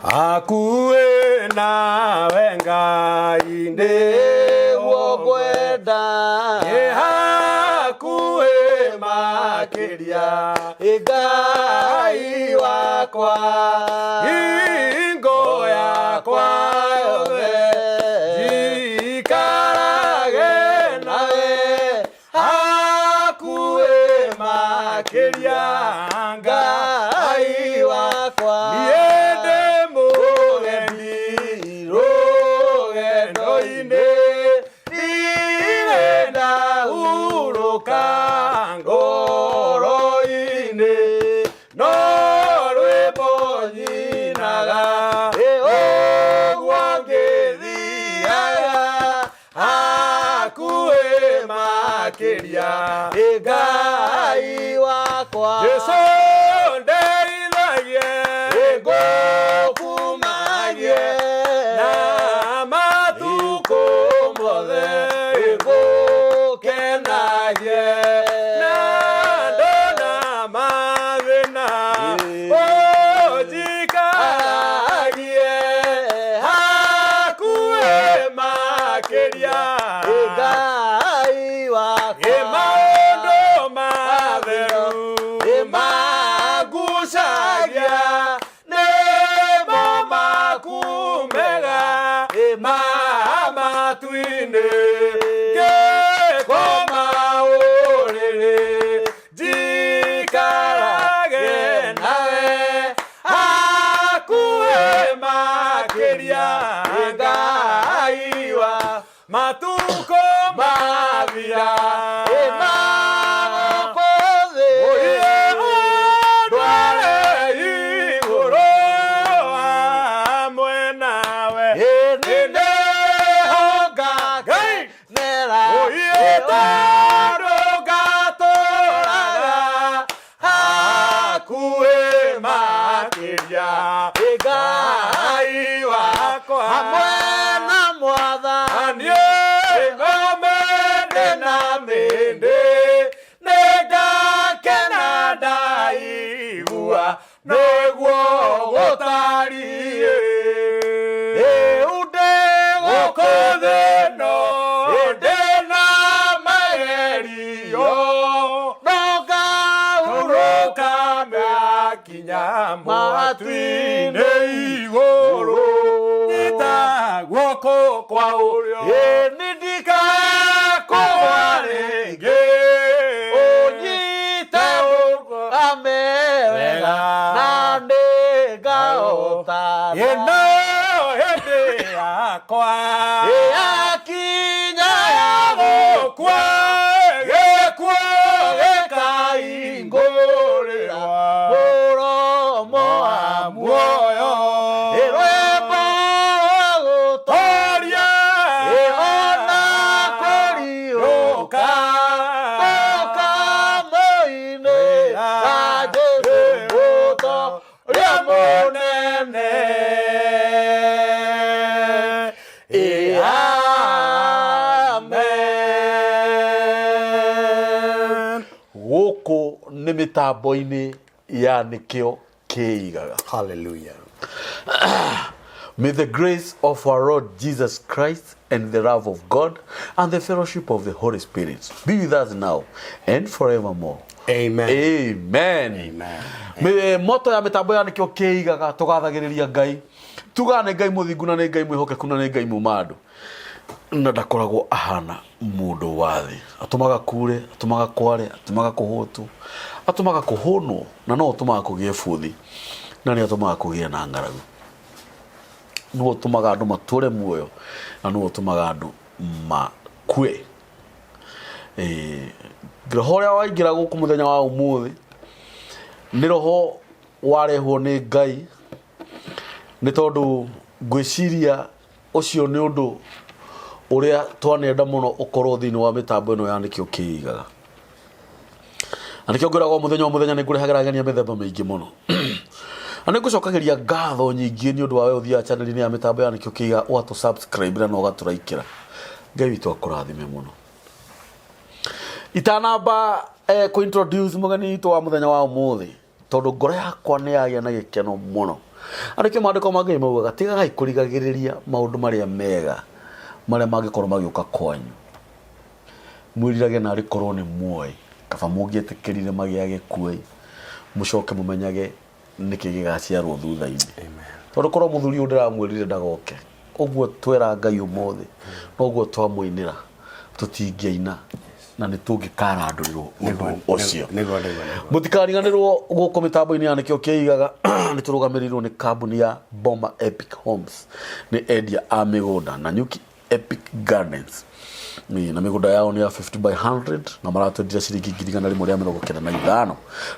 Hakuhĩ nawe Ngai nĩguo ngwenda. Ĩ hakuhĩ makĩria Ngai wakwa. Hingo yakwa yothe njikarage nawe hakuhĩ makĩria Ngai wakwa. Niĩ ndĩ mũgeni rũgendo-inĩ ndirĩ ndahurũka ngoro-inĩ no rwĩmbo nyinaga ũguo ngĩthiaga hakuhĩ makĩria. Ngai wakwa. Jesu ndeithagie ngũkumagie na matukũ mothe ngũkenagie na ndona mathĩna ũnjikaragie hakuhĩ makĩria. Ngai wakwa. Ĩ maũndũ matheru mangucagia nĩmo maku mega ma matu-inĩ ngĩkoma ũrĩrĩ njikarage nawe hakuhĩ makĩria. Ngai wa matukũ mathira Oye, ndware igũrũ hamwe nawe nĩndĩhoka Ngai. Oye, tondũ ngatũũraga hakuhĩ makĩria Ngai wakwa hamwe na mwathani. Niĩ ngomende na mĩndĩ nĩngakena ndaigua nĩguo gũtariĩ. Rĩu ndĩ gũkũ thĩ no ndĩ na magerio no ngahurũka hurũka mĩakinya mwatu-inĩ igũrũ nyita guoko kwa ũrĩo Ĩni ndikakũgwa rĩngĩ. Ũnyite ame wega na nĩngahotana. Ĩno hĩndĩ yakwa Yakinya ya gũkua gĩkuũ gĩkaingũrĩrwo mũromo wa muoyo rwĩmbo rwa gũtoria Ona kũriũka tũkamũinĩra Jesũ mũtoria mũnene. Amen. Gũkũ nĩ mĩtambo-inĩ ya Nĩkĩo Kĩigaga. Hallelujah. May the grace of our Lord Jesus Christ and the love of God and the fellowship of the Holy Spirit be with us now and forevermore. Amen. Amen. Amen. Moto ya mĩtambo ya Nĩkĩo Kĩigaga tũgathagĩrĩria Ngai tugaga nĩ Ngai mũthingu na nĩ Ngai mwĩhokeku na nĩ Ngai mũmandũ na ndakoragwo ahana mũndũ wa thĩ. Atũmaga kure, atũmaga kware, atũmaga kũhũtu, atũmaga kũhũnwo na no ũtũmaga kũgĩe bũthi na nĩ atũmaga kũgĩe na ng'aragu. Nĩwe ũtũmaga andũ matũre muoyo na nĩwe ũtũmaga andũ makue. Roho ũrĩa waingĩra gũkũ mũthenya wa ũmũthĩ nĩ roho warehwo nĩ Ngai nĩ tondũ ngwĩciria ũcio nĩ ũndũ ũrĩa twanenda mũno ũkorwo thĩinĩ wa mĩtambo ĩno ya Nĩkĩo Kĩigaga. Na nĩkĩo ngwĩraga o mũthenya o mũthenya nĩ ngũrehagĩra ageni a mĩthemba mĩingĩ mũno. Na nĩ ngũcokagĩria ngatho nyingĩ nĩ ũndũ wa we ũthiaga channel-inĩ ya mĩtambo ya Nĩkĩo Kĩigaga ũgatũ subscribe na ũgatũraikĩra. Ngai witũ akũrathime mũno. Itanamba kũ introduce mũgeni witũ wa mũthenya wa ũmũthĩ, tondũ ngoro yakwa nĩ yagĩa na gĩkeno mũno. Arĩkĩo maandĩko ma Ngai maugaga tigagai kũrigagĩrĩria maũndũ marĩa mega marĩa mangĩkorwo magĩũka kwanyu. Mwĩrirage narĩ korwo nĩ muoĩ, kaba mũngĩetĩkĩrire magĩage kuo mũcoke mũmenyage nĩkĩ gĩgaciarwo thutha-inĩ. Tondũ korwo mũthuri ũyũ ndĩramwĩrire ndagoke, ũguo twera Ngai ũmũthĩ, noguo twamũinĩra, tũtingĩaina na nĩ tũngĩkarandũrĩrwo ũndũ ũcio. Nĩguo, nĩguo, nĩguo. Mũtikariganĩrwo gũkũ mĩtambo-inĩ ya Nĩkĩo Kĩigaga nĩ tũrũgamĩrĩirwo nĩ kambuni ya Boma Epic Homes, nĩ endia a mĩgũnda Nanyuki Epic Gardens. Ĩĩ, na mĩgũnda yao nĩ ya 50 by 100 na maratwendia ciringi 195,000.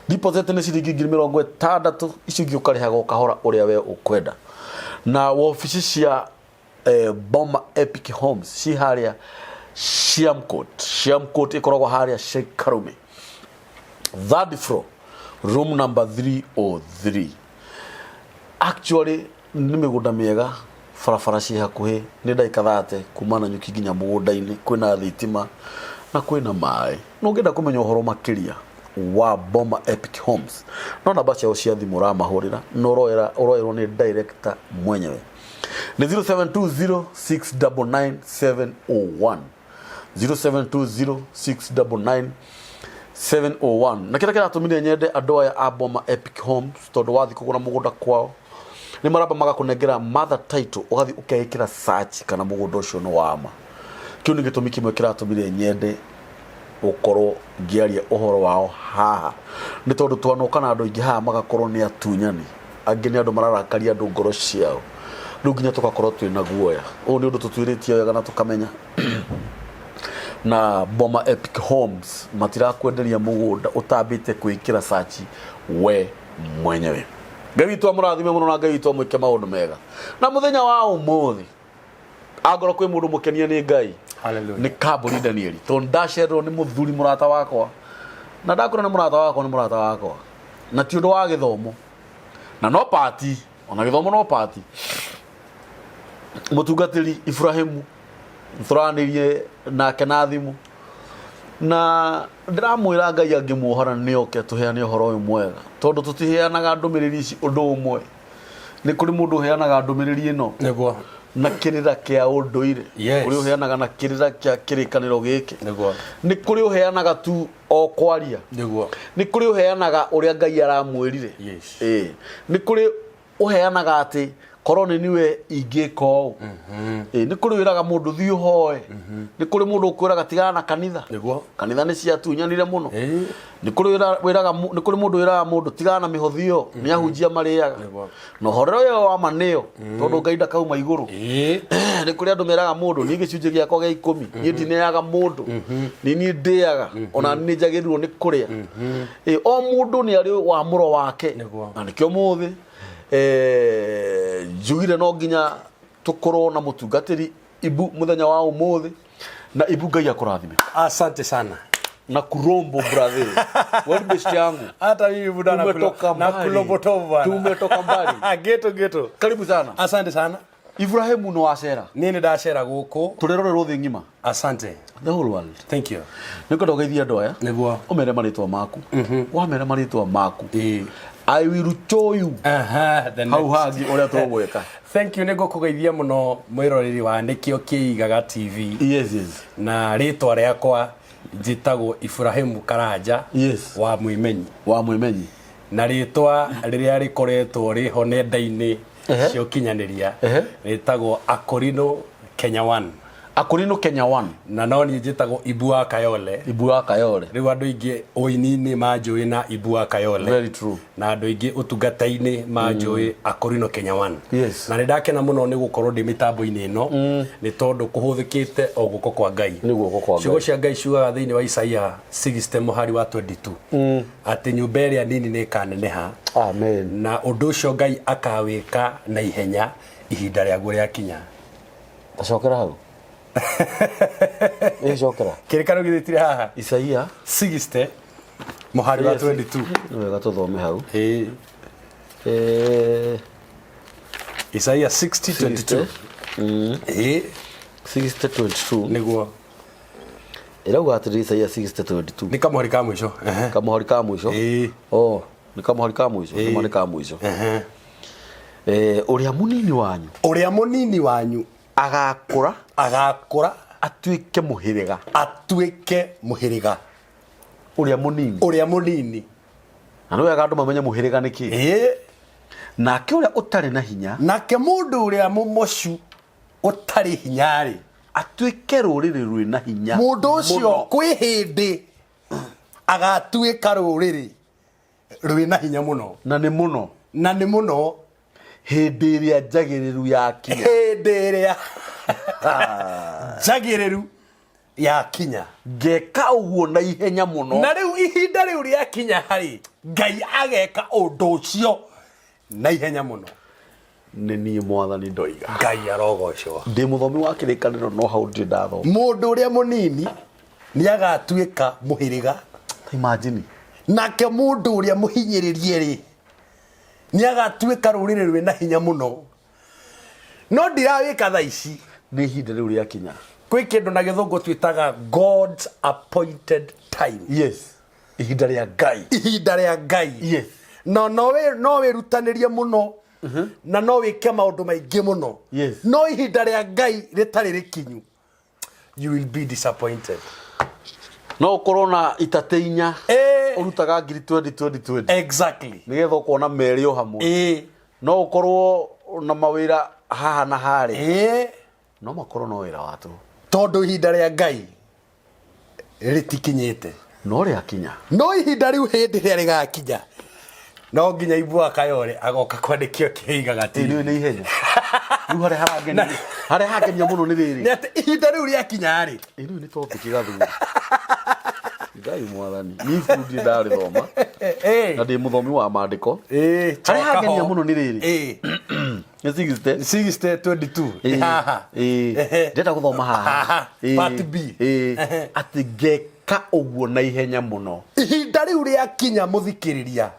Deposit nĩ ciringi 60,000, icio ingĩ ũkarĩhaga o kahora ũrĩa we ũkwenda. Na wabici cia Boma Epic Homes ci harĩa Siamcourt. Siamcourt ĩkoragwo harĩa Sheikh Karume. Third floor, room number 303. Actually nĩ mĩgũnda mĩega, barabara ciĩ hakuhĩ, nĩ ndagĩka thate kuma Nanyuki nginya mũgũnda-inĩ, kwĩna thitima na kwĩna maĩ. Na ũngĩenda kũmenya ũhoro makĩria wa Boma Epic Homes, no namba ciao cia thimũ ũramahũrĩra na ũroerwo nĩ director mwenyewe. Nĩ 0720699701. 0720699701. Na kĩrĩa kĩratũmire nyende andũ aya a Boma Epic Homes, tondũ wathiĩ kũgũra mũgũnda kwao nĩ maramba magakũnengera mother title, ũgathiĩ ũkeĩkĩra search kana mũgũnda ũcio nĩ wama. Kĩu nĩ gĩtũmi kĩmwe kĩratũmire nyende gũkorwo ngĩaria ũhoro wao haha, nĩ tondũ twanoka na andũ aingĩ haha magakorwo nĩ atunyani, angĩ nĩ andũ mararakaria andũ ngoro ciao, rĩu nginya tũgakorwo twĩna guoya. Ũyũ nĩ ũndũ tũtuĩrĩtie wega na tũkamenya. Na Boma Epic Homes matirakwenderia mũgũnda ũtambĩte kwĩkĩra search we mwenyewe. Ngai witũ amũrathime mũno na Ngai witũ amwĩke maũndũ mega. Na mũthenya wa ũmũthĩ angorwo kwĩ mũndũ mũkenie nĩ Ngai Hallelujah. nĩ Kambũri Danieli, tondũ ndacererwo nĩ mũthuri mũrata wakwa, na ndakwĩra nĩ mũrata wakwa, nĩ mũrata wakwa, na ti ũndũ wa gĩthomo, na no pati, ona gĩthomo no pati. Mũtungatĩri Ibrahimu tũranĩrie nake na thimũ, na ndĩramwĩra Ngai angĩmuohora nĩ oke tũheane ũhoro ũyũ mwega, tondũ tũtiheanaga ndũmĩrĩri ici ũndũ ũmwe. Nĩ kũrĩ mũndũ ũheanaga ndũmĩrĩri ĩno Nĩguo. na kĩrĩra kĩa ũndũire. Yes. Kũrĩ ũheanaga na kĩrĩra kĩa kĩrĩkanĩro gĩkĩ. Nĩguo. Nĩ kũrĩ ũheanaga tu o kwaria. Nĩguo. Nĩ kũrĩ ũheanaga ũrĩa Ngai aramwĩrire. Yes. Ĩĩ. Nĩ kũrĩ ũheanaga atĩ korwo nĩ niwe ingĩka ũũ. Ĩĩ, nĩ kũrĩ wĩraga mũndũ thiĩ ũhoe. Nĩ kũrĩ mũndũ ũkwĩraga tigana na kanitha. Nĩguo. Kanitha nĩ ciatunyanire mũno. Ĩĩ. Nĩ kũrĩ wĩraga nĩ kũrĩ mũndũ wĩraga mũndũ tigana na mĩhothi ĩyo, nĩ ahunjia marĩaga. Nĩguo. Na ũhorero ũyũ wa ma nĩyo, tondũ Ngai ndakauma igũrũ. Ĩĩ. Nĩ kũrĩ andũ meraga mũndũ niĩ gĩcunjĩ gĩakwa gĩa ikũmi niĩ ndineaga mũndũ, nĩ niĩ ndĩaga, ona nĩ njagĩrĩirwo nĩ kũrĩa. Ĩĩ, o mũndũ nĩ arĩ wamũro wake. Nĩguo. Na nĩkĩo mũthĩ njugire no nginya tũkorwo na mũtungatĩri Ibu mũthenya wa ũmũthĩ, na Ibu Ngai akũrathime. Asante sana. Na kurombo brother. Wewe ni best yangu. Hata mimi buda na Tumetoka na mbali. kulobotovu bwana. Tumetoka mbali. Geto geto. Karibu sana. Asante sana. Ibrahimu no wacera. Niĩ nĩ ndacera gũkũ. Tũrerorerwo thĩ ng'ima. Asante. The whole world. Thank you. Nĩ ngwenda ũgeithie andũ aya. Nĩguo. Ũmere marĩtwa maku. Wamera marĩtwa maku. Ĩĩ. I will show you. Aha, the Hau next. hangĩ ũrĩa tũgwĩka. Thank you, nĩ ngũkũgeithia mũno mwĩroreri wa Nĩkĩo Kĩigaga TV. Yes, yes. Na rĩtwa rĩakwa njĩtagwo Ibrahimu Karanja. Yes. Wa Mwĩmenyi. Wa Mwĩmenyi. Na rĩtwa rĩrĩa rĩkoretwo rĩho nenda-inĩ Ehe. cia ũkinyanĩria Ehe. rĩtagwo Akorino Kenya One. Akorino Kenya One. Na no niĩ njĩtagwo Ibu wa Kayole. Ibu wa Kayole. Rĩu andũ aingĩ ũini-inĩ manjũĩ na Ibu wa Kayole. Very true. Na andũ aingĩ ũtungata-inĩ manjũĩ Akorino Kenya One. Yes. Na nĩ ndakena mũno nĩ gũkorwo ndĩ mĩtambo-inĩ ĩno nĩ tondũ kũhũthĩkĩte o guoko kwa Ngai. Nĩ guoko kwa Ngai. Ciugo cia Ngai ciugaga thĩinĩ wa Isaia 60 mũhari wa 22 atĩ nyũmba ĩrĩa nini nĩ ĩkaneneha. Amen. Na ũndũ ũcio Ngai akawĩka na ihenya ihinda rĩaguo rĩakinya. Tacokera hau. Ĩ cokera. Kĩrĩkanĩro gĩthĩtire haha. Isaia 60 mũhari wa 22. Nĩ wega tũthome hau. Ĩĩ. Isaia 60:22. Ĩĩ. 60:22. Nĩguo. Ĩrauga atĩrĩrĩ Isaia 60:22. Nĩ kamũhari ka mũico. Kamũhari ka mũico. Ĩĩ. Oh, nĩ kamũhari ka mũico. Nĩ ma nĩ ka mũico. Ehe. Ũrĩa mũnini wanyu Ũrĩa mũnini wanyu agakũra agakũra atuĩke mũhĩrĩga. Atuĩke mũhĩrĩga. Ũrĩa mũnini. Ũrĩa mũnini. Na nĩ wega andũ mamenye mũhĩrĩga nĩ kĩĩ. Nake ũrĩa ũtarĩ na hinya, Nake mũndũ ũrĩa mũmocu ũtarĩ hinya-rĩ, atuĩke rũrĩrĩ rwĩna hinya mũndũ ũcio mũno. Kwĩ hĩndĩ agatuĩka rũrĩrĩ rwĩna hinya mũno. Na nĩ mũno. Na nĩ mũno. Hĩndĩ ĩrĩa njagĩrĩru yakinya. Hĩndĩ ĩrĩa njagĩrĩru yakinya. Ngeka ũguo na ihenya mũno. Na rĩu ihinda rĩu rĩakinya harĩ Ngai ageka ũndũ ũcio na ihenya mũno. Nĩ niĩ Mwathani ndoiga. Ngai arogocwo. Ndĩ mũthomi wa kĩrĩkanĩro, no hau ndirĩ ndathoma. Mũndũ ũrĩa mũnini nĩ agatuĩka mũhĩrĩga. Imagine. Nake mũndũ ũrĩa mũhinyĩrĩrie rĩ, nĩ agatuĩka rũrĩrĩ rwĩna hinya mũno. No ndirawĩka thaa ici. Nĩ ihinda rĩu rĩakinya. Kwĩ kĩndũ na gĩthũngũ twĩtaga God's appointed time. Yes, ihinda rĩa Ngai. Ihinda rĩa Ngai. No no wĩrutanĩrie mũno na no wĩke maũndũ maingĩ mũno, no ihinda rĩa Ngai rĩtarĩ rĩkinyu, you will be disappointed. No ũkorwo na itatĩ inya, ũrutaga ngiri 20 20 20, nĩgetha ũkona merĩ o hamwe. No ũkorwo na mawĩra haha na harĩa, no makorwo no wĩra wa tũhũ. Tondũ ihinda rĩa Ngai rĩtikinyĩte. No rĩakinya. No ihinda rĩu hĩndĩ ĩrĩa rĩgakinya, no nginya Ibua Kayore agoka kwandĩkio kĩigaga. Ĩ, nĩ nĩ ihenya rĩu. Harĩa harangenia mũno nĩ rĩrĩ. Nĩ atĩ ihinda rĩu rĩakinya rĩ, Ĩ, rĩu nĩ topic gathuri. Ngai Mwathani, niĩ ibuku ndirĩ ndarĩthoma na ndĩ mũthomi wa maandĩko. Harĩa Coka hangenia ho. mũno nĩ rĩrĩ, nĩ 60. 60 22. Nĩ haha. Ndĩrenda gũthoma haha. Haha, part B. Atĩ ngeka ũguo na ihenya mũno. Ihinda rĩu rĩakinya, mũthikĩrĩria,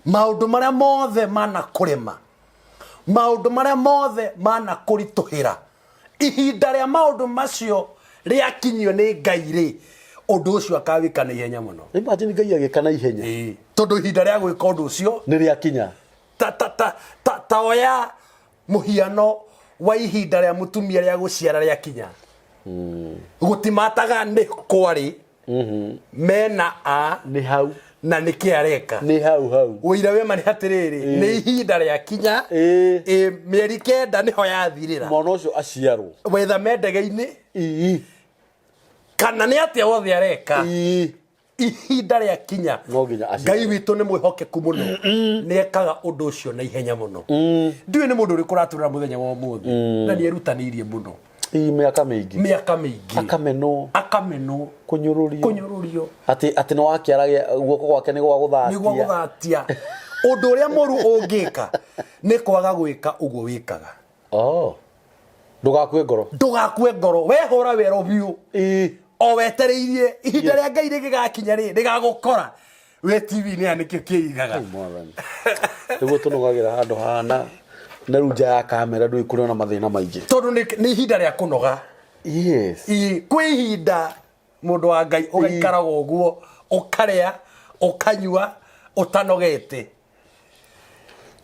maũndũ marĩa mothe manakũrema, maũndũ marĩa mothe manakũritũhĩra, ihinda rĩa maũndũ macio rĩakinyio nĩ Ngai rĩ, ũndũ ũcio akawĩka na ihenya mũno. Imagine Ngai agĩka na ihenya. Tondũ ihinda rĩa gwĩka ũndũ ũcio nĩ rĩakinya. Ta, ta, ta, ta, ta oya mũhiano wa ihinda rĩa mũtumia rĩa gũciara rĩakinya, gũtimataga nĩ kwarĩ mena a Nĩ hau. Na nĩ kĩ areka. Nĩ hau hau. Ũira wĩma nĩ atĩrĩrĩ, nĩ ihinda rĩakinya. Ĩ, mĩeri 9 nĩho yathirĩra. Mwana ũcio aciarwo. Wetha me ndege-inĩ kana nĩ atĩa wothe areka, ihinda rĩakinya, No nginya aciarwo. Ngai witũ nĩ mwĩhokeku mũno, nĩ ekaga ũndũ ũcio na ihenya mũno. Ndiũĩ nĩ mũndũ ũrĩkũ ũratũrĩra mũthenya wa ũmũthĩ na nĩ erutanĩirie mũno. Ii, mĩaka mĩingĩ. Mĩaka mĩingĩ. Akamenwo. Akamenwo. Kũnyũrũrio. Kũnyũrũrio. Atĩ nĩ wakĩara guoko gwake nĩ gwa nĩ gwa gũthatia. Gũthatia. Ũndũ ũrĩa mũru ũngĩka nĩ kwaga gwĩka ũguo wĩkaga. Oh. Ndũgakue ngoro. Ndũgakue ngoro, wehũra wero biũ o wetereirie ihinda rĩa Ngai rĩgĩgakinya rĩ, rĩgagũkora wĩ TV-inĩ ya nĩkĩo kĩigaga. Ai, Mwathani, nĩguo tũnogagĩra handũ hana na rĩu nja ya kamera ndũĩ kũrĩ na mathĩna maingĩ. Tondũ nĩ ihinda rĩa kũnoga. Kwĩ ihinda, mũndũ wa Ngai, ũgaikaraga ũguo, ũkarĩa, ũkanyua ũtanogete,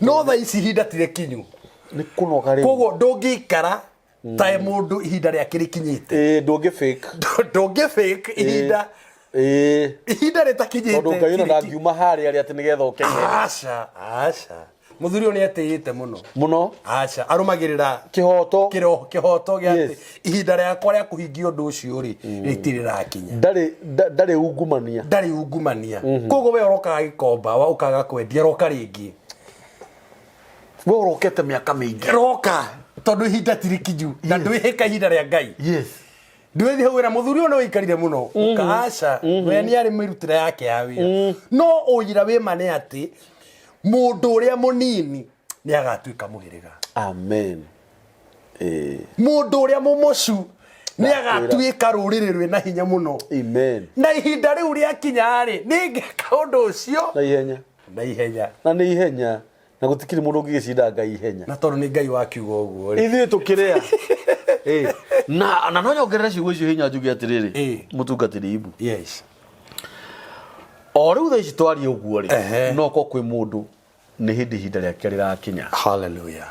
no thaa ici ihinda ti rĩkinyu. Nĩ kũnoga rĩu. Koguo ndũngĩikara ta mũndũ ihinda rĩake rĩkinyĩte. Ĩĩ, ndũngĩ fake. Ndũngĩ fake ihinda, ihinda rĩtakinyĩte. Tondũ Ngai ona ndangiuma harĩa arĩ atĩ nĩgetha ũkene. Aca, aca, mũthuri ũyũ nĩ etĩĩte mũno. Mũno. Aca, arũmagĩrĩra kĩhoto. Kĩhoto gĩa atĩ ihinda rĩakwa rĩa kũhingia ũndũ ũcio rĩ, rĩtirĩ rĩrakinya. Ndarĩ ungumania. Ndarĩ ungumania. Koguo we ũrokaga gĩkomba wa ũkaga kwendia, roka rĩngĩ. We ũrokete mĩaka mĩingĩ. Roka, tondũ ihinda ti rĩkinyu na ndwĩhĩka ihinda rĩa Ngai. Ndwĩthiĩ hau wĩra mũthuri ũyũ nĩ wĩikarire mũno ũkaaca, we nĩ arĩ mĩrutĩre yake ya wĩra, no ũira wĩ ma nĩ atĩ mũndũ ũrĩa mũnini nĩ agatuĩka mũhĩrĩga. Amen. Mũndũ ũrĩa mũmocu nĩ Ndakwĩra. agatuĩka rũrĩrĩ rwĩna hinya mũno. Amen. Na ihinda rĩu rĩakinya rĩ, nĩ ngeka ũndũ ũcio na ihenya. Na ihenya. Na nĩ ihenya, na gũtikĩrĩ mũndũ ũngĩgĩcinda Ngai ihenya. Na tondũ nĩ Ngai wakiuga ũguo rĩ, ithuĩ tũkĩrĩa. Na no nyongerere ciugo icio hinya njuge atĩrĩrĩ, mũtungatĩri Ibu, o rĩu thaa ici twaria ũguo rĩ, no korwo kwĩ mũndũ Nĩ hĩndĩ ihinda rĩake rĩrakinya. Hallelujah.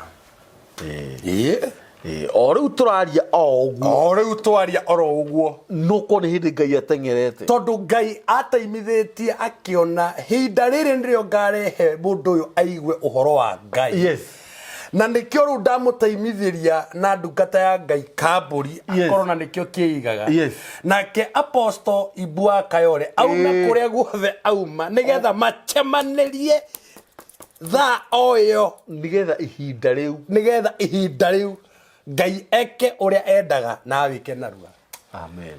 Ĩĩ. Ĩĩ. Ĩĩ, o rĩu tũraria o ũguo. O rĩu twaria oro ũguo. Nũkorwo nĩ hĩndĩ Ngai ateng'erete. Tondũ Ngai ateimithĩtie akĩona ihinda rĩrĩ nĩrĩo ngarehe mũndũ ũyũ aigue ũhoro wa Ngai. Yes. Na nĩkĩo rĩu ndamũteimithĩria na ndungata ya Ngai Kambũri. Yes. Akorwo na nĩkĩo kĩigaga. Yes. Nake Apostle Ibua Kayore auma Ĩĩ. kũrĩa guothe auma nĩgetha macemanĩrie thaa o ĩyo. Nĩgetha ihinda rĩu. Nĩgetha ihinda rĩu Ngai eke ũrĩa endaga na wĩke narua. Amen.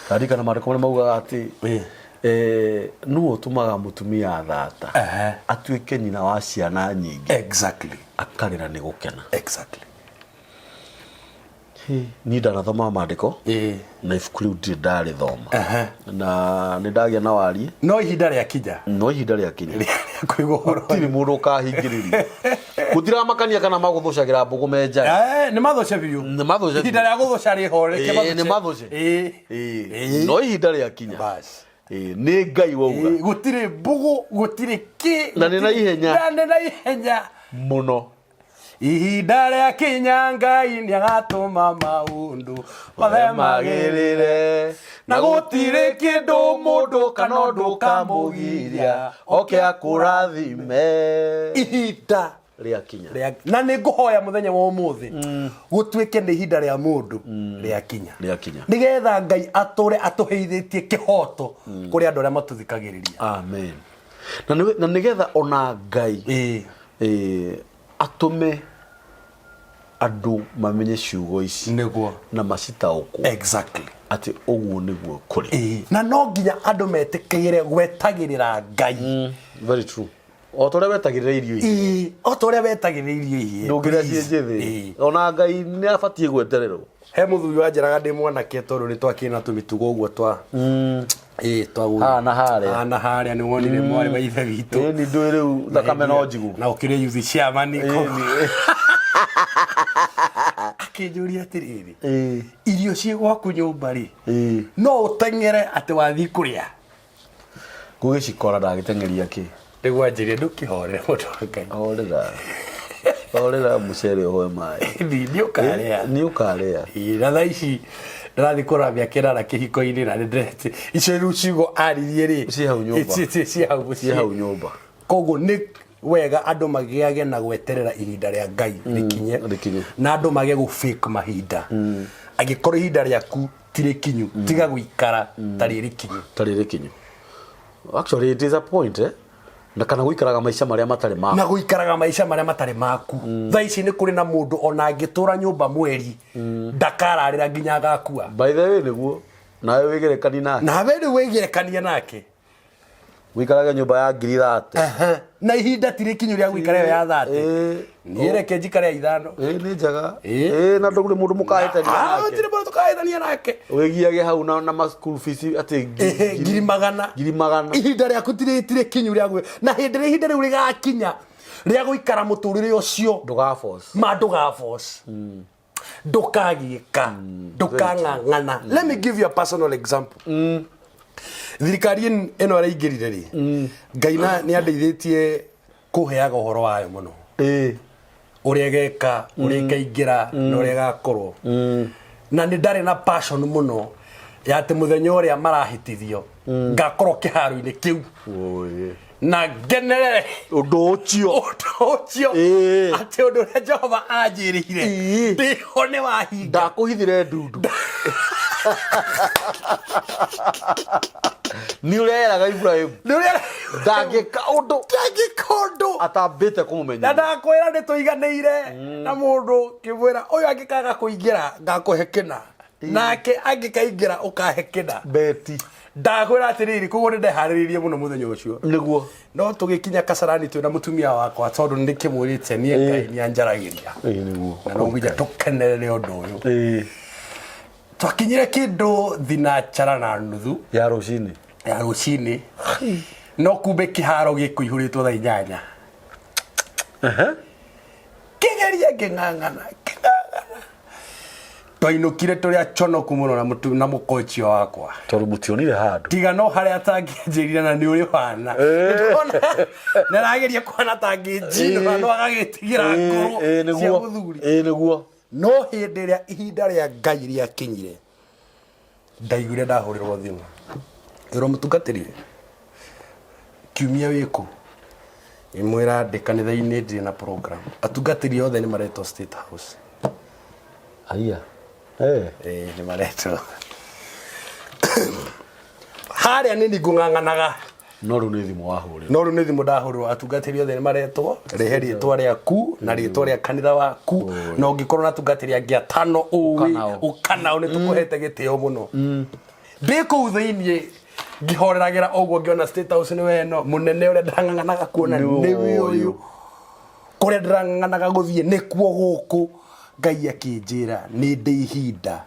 Ndarikana maandĩko marĩa maugaga atĩ Ĩĩ. eh, nũ ũtũmaga mũtumia thata Ehe. atuĩke nyina wa ciana nyingĩ Exactly. akarĩra nĩ gũkena. Exactly. Niĩ ndanathoma maandĩko Ĩĩ. na ibuku rĩu ndirĩ ndarĩthoma Ehe. na nĩ ndagĩa na wariĩ No ihinda rĩakinya no ihinda rĩakinya rĩa kũigua ũhoro gũtirĩ mũndũ ũkahingĩrĩria gũtiramakania kana magũthũcagĩra mbũgũ me njaga. Eh, nĩ mathũce biũ. Nĩ mathũce biũ. Ihinda rĩa gũthũca rĩho reke Ĩĩ, mathũce. nĩ mathũce. Ĩĩ. Ĩĩ. Ĩĩ. No ihinda rĩakinya. Bas. Ĩĩ, nĩ Ngai wauga. Ĩĩ, gũtirĩ mbũgũ gũtirĩ kĩ. Na nĩ na ihenya. Na nĩ na ihenya. Mũno. Ihinda rĩa kinya Ngai nĩ agatũma maũndũ mothe magĩrĩre. Na gũtirĩ kĩndũ mũndũ kana ũndũ ũkamũgiria oke akũrathime. Ihinda rĩakinya. Na nĩ ngũhoya mũthenya wa ũmũthĩ gũtuĩke nĩ ihinda rĩa mũndũ rĩakinya. Rĩakinya. Nĩgetha Ngai atũre atũheithĩtie kĩhoto kũrĩ andũ arĩa matũthikagĩrĩria. Amen. Na na nĩgetha ona Ngai Ĩĩ. Atũme andũ mamenye ciugo ici Nĩguo. na macitaũkwo Exactly. atĩ ũguo nĩguo kũrĩ. Ĩĩ. Na no nginya andũ metĩkĩre gwetagĩrĩra Ngai. Very true. O ta ũrĩa wetagĩrĩra irio ici. Ĩĩ, o ta ũrĩa wetagĩrĩra irio ihĩe. Ndũngĩrĩa ciĩ Please. njĩthĩ. Ĩĩ. Ona Ngai nĩ abatiĩ gwetererwo. He mũthuri wanjĩraga ndĩ mwanake tondũ nĩ twakĩrĩ na tũmĩtugo ũguo twa ĩĩ twa Haha na harĩa. Haha na harĩa nĩ wonire mwarĩ wa ithe witũ. Ĩni ndũĩ rĩu thakame no njigũ. Na ũkĩrĩ yuthi chairman. Ĩni. Akĩnjũria atĩrĩrĩ. Ĩĩ. Irio ciĩ gwaku nyũmba rĩ. Ĩĩ. No ũteng'ere atĩ wathiĩ kũrĩa. Ngũgĩcikora ndagĩteng'eria kĩ? Nĩguo anjĩrire ndũkĩhorere mũndũ wa Ngai. Horera. Horera mũcere ũhoe maĩ. Nĩ ũkarĩa. Nĩ ũkarĩa. Ĩĩ, na thaa ici ndĩrathiĩ kũrora mĩaka ĩnana kĩhiko-inĩ na nĩndĩreti icio rĩu ciugo aririe rĩ Ciĩ hau nyũmba. Ciĩ hau mũciĩ. Ciĩ hau nyũmba. Koguo nĩ wega andũ magĩage na gweterera ihinda rĩa Ngai rĩkinye rĩkinye. na andũ mage gũ fake mahinda. Angĩkorwo ihinda rĩaku ti rĩkinyu tiga gũikara ta rĩ rĩkinyu. Ta rĩ rĩkinyu. Actually it is a point eh? Na kana gũikaraga maica marĩa matarĩ maku. Na gũikaraga maica marĩa matarĩ maku. Thaa ici nĩ kũrĩ na mũndũ ona angĩtũra nyũmba mweri ndakararĩra nginya agakua. By the way nĩguo nawe wĩgerekanie nake. Nawe rĩu wĩgerekanie nake. Wĩikarage nyũmba ya ngiri thate. Na ihinda ti rĩkinyu rĩa gũikara ĩyo ya thate. Niĩ reke njikare ya ithano. Ĩĩ nĩ njega. Ĩĩ. Ĩĩ na ndũrĩ mũndũ mũkahĩtania Ah, nake. gũtirĩ mũndũ tũkahĩtania nake. Wĩgiage hau na ma school fees atĩ Ngiri magana. Ngiri magana. Ihinda rĩaku ti rĩkinyu rĩa gwĩ. Na hĩndĩ ĩrĩa ihinda rĩu rĩgakinya rĩa gũikara mũtũrĩre ũcio. Ndũga force. Ma ndũga force. Ndũkagiĩka. Ndũkang'ang'ana. Let me give you a personal example. Thirikari ĩno ĩraingĩrire rĩ, Ngai nĩ andeithĩtie kũheaga ũhoro wayo mũno. Ũrĩa ĩgeka, ũrĩa ĩkaingĩra, na ũrĩa ĩgakorwo. Na nĩ ndarĩ na passion mũno ya atĩ mũthenya ũrĩa marahĩtithio, ngakorwo kĩharo-inĩ kĩu. Na ngenerere Ũndũ ũcio. Ũndũ ũcio. Atĩ ũndũ ũrĩa Jehova anjĩrĩire, ndĩho nĩ wahinga. Ndakũhithire ndundu. Nĩ ũreraga Ibrahim. Nĩ ũreraga Ndangĩka ũndũ. Ndangĩka ũndũ. Atambĩte kũmũmenya. Na ndakwĩra nĩ tũiganĩire na mũndũ ngĩmwĩra ũyũ angĩkaga kũingĩra ngakũhe kĩna. Nake angĩkaingĩra ũkahe kĩna. Beti. Ndakwĩra atĩrĩrĩ, koguo nĩ ndeharĩrĩirie mũno mũthenya ũcio. Nĩguo. No tũgĩkinya Kasarani twĩna mũtumia wakwa tondũ nĩ ndĩkĩmwĩrĩte niĩ Ngai nĩ anjaragĩria. Ĩĩ nĩguo. Na no nginya tũkenerere ũndũ ũyũ. Twakinyire kĩndũ thinacara na nuthu. Ya rũcinĩ. Ya rũcinĩ. No kumbe kĩharo gĩkũihũrĩtwo thaa inyanya. Kĩgeria ngĩng'ang'ana, ngĩng'ang'ana. Twainũkire tũrĩ aconoku mũno na mũtu- na mũkochio wakwa. Tondũ mũtionire handũ. Tiga no harĩa atangĩanjĩrire na nĩ ũrĩ wana. Nĩarageria kuona tangĩnjinũra no agagĩtigĩra ngũrũ Ĩĩ, cia nĩguo. mũthuri. Ĩĩ, nĩguo. No hĩndĩ ĩrĩa ihinda rĩa Ngai rĩakinyire, ndaiguire ndahũrĩrwo thimũ. Ĩrwo mũtungatĩri, kiumia wĩkũ? Ngĩmwĩra ndĩ kanitha-inĩ ndirĩ na program. Atungatĩri othe nĩ maretwo State House. Aya. Eh. Ĩĩ nĩ maretwo. Harĩa nĩ niĩ ngũng'ang'anaga. No rĩu nĩ thimũ wahũrĩrwo. No rĩu nĩ thimũ ndahũrĩrwo, atungatĩri othe nĩ maretwo, rehe rĩtwa rĩaku na rĩtwa rĩa kanitha waku, na ũngĩkorwo na atungatĩri angĩ atano ũĩ, Ũka nao. ũka nao nĩ tũkũhete gĩtĩo mũno. Ndĩ kũu thĩiniĩ ngĩhoreragĩra ũguo ngĩona State House nĩwe ĩno, mũnene ũrĩa ndang'ang'anaga kuona Nĩwe nĩwe ũyũ. ũyũ, kũrĩa ndĩrang'ang'anaga gũthiĩ nĩkuo gũkũ. Ngai akĩnjĩra nĩ ndĩ ihinda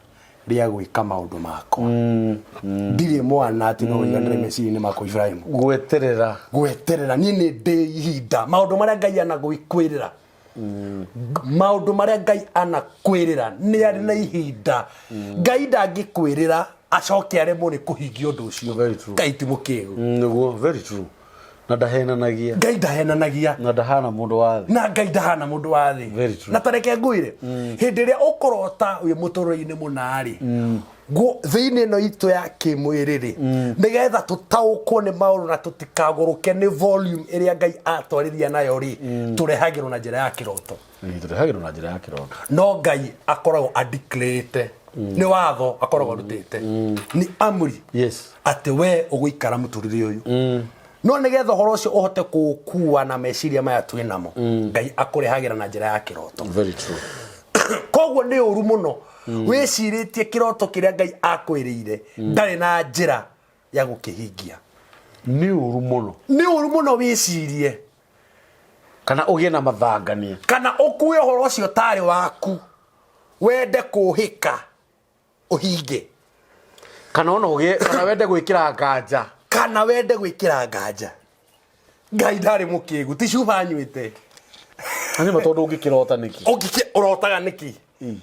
rĩa gwĩka maũndũ makwa. Ndirĩ mwana atĩ no ũiganĩre meciria-inĩ makwa Ibrahim. Gweterera. Gweterera niĩ nĩ ndĩ ihinda. Maũndũ marĩa Ngai anagwĩkwĩrĩra, maũndũ marĩa Ngai anakwĩrĩra nĩ arĩ na ihinda. Ngai ndangĩkwĩrĩra acoke aremwo nĩ kũhingia ũndũ ũcio. Very true. Ngai ti mũkĩgu. Nĩguo, very true. Na ndahenanagia. Ngai ndahenanagia. Na ndahana mũndũ wa thĩ. Na Ngai ndahana mũndũ wa thĩ. Very true. Na tareke ngwĩre, hĩndĩ ĩrĩa ũkũrota wĩ mũtũrĩre-inĩ mũna-rĩ, thĩinĩ ĩno itũ ya kĩmwĩrĩ rĩ, nĩgetha tũtaũkwo nĩ maũndũ na tũtikagũrũke nĩ volume ĩrĩa Ngai atwarĩria nayo rĩ, tũrehagĩrwo na njĩra ya kĩroto. Ĩĩ, tũrehagĩrwo na njĩra ya kĩroto. No Ngai akoragwo adeclarĩte, nĩ watho akoragwo arutĩte, nĩ amri. Yes. Atĩ we ũgũikara mũtũrĩre ũyũ. No nĩgetha ũhoro ũcio ũhote kũũkua na meciria maya twĩ namo, Ngai akũrehagĩra na njĩra ya kĩroto. Very true. Koguo nĩ ũru mũno wĩcirĩtie kĩroto kĩrĩa Ngai akwĩrĩire ndarĩ na njĩra ya gũkĩhingia. Nĩ ũru mũno. Nĩ ũru mũno wĩcirie. Kana ũgĩe na mathangania. Kana ũkue ũhoro ũcio tarĩ waku, wende kũũhĩka ũhinge. Kana ona ũgĩe, kana wende gwĩkĩra nganja. Kana wende gwĩkĩra nganja. Ngai ndarĩ mũkĩgu, ti cuba anyuĩte. Na nĩ ma tondũ ũngĩkĩrota nĩkĩ? Ũngĩkĩ, ũrotaga nĩkĩ?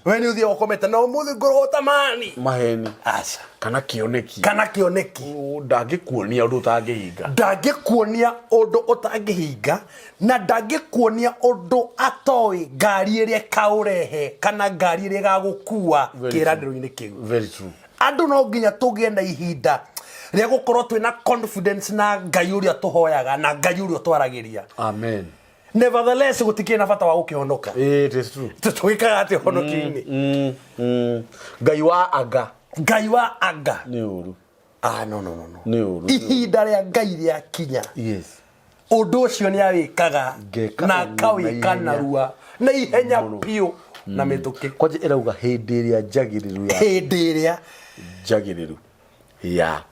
We nĩ ũthiaga ũkomete na ũmũthĩ ngũrota mani. Maheni. Aca. Kana kĩoneki. Kana kĩoneki. Ndangĩkuonia ũndũ ũtangĩhinga. Ndangĩkuonia ũndũ ũtangĩhinga, na ndangĩkuonia ũndũ atoĩ ngari ĩrĩa ĩkaũrehe kana ngari ĩrĩa ĩgagũkua Very true. kĩĩranĩro-inĩ kĩu. Very true. Andũ no nginya tũgĩe na ihinda rĩa gũkorwo twĩna confidence na Ngai ũrĩa tũhoyaga na Ngai ũrĩa ũtwaragĩria. Amen. Nevertheless, gũtikĩrĩ na bata wa gũkĩhonoka. It is true. Tũgĩkaga atĩ ũhonoki-inĩ? Ngai wa anga. Ngai wa anga. Nĩ ũru. No, no, no, no. Nĩ ũru. Ihinda rĩa Ngai rĩakinya. Yes. Ũndũ ũcio nĩ awĩkaga Ngeka na ũguo akawĩka na ihenya. narua na ihenya Mũno. biũ na mĩtũkĩ. Kwanja ĩrauga hĩndĩ ĩrĩa njagĩrĩru ya Hĩndĩ ĩrĩa njagĩrĩru ya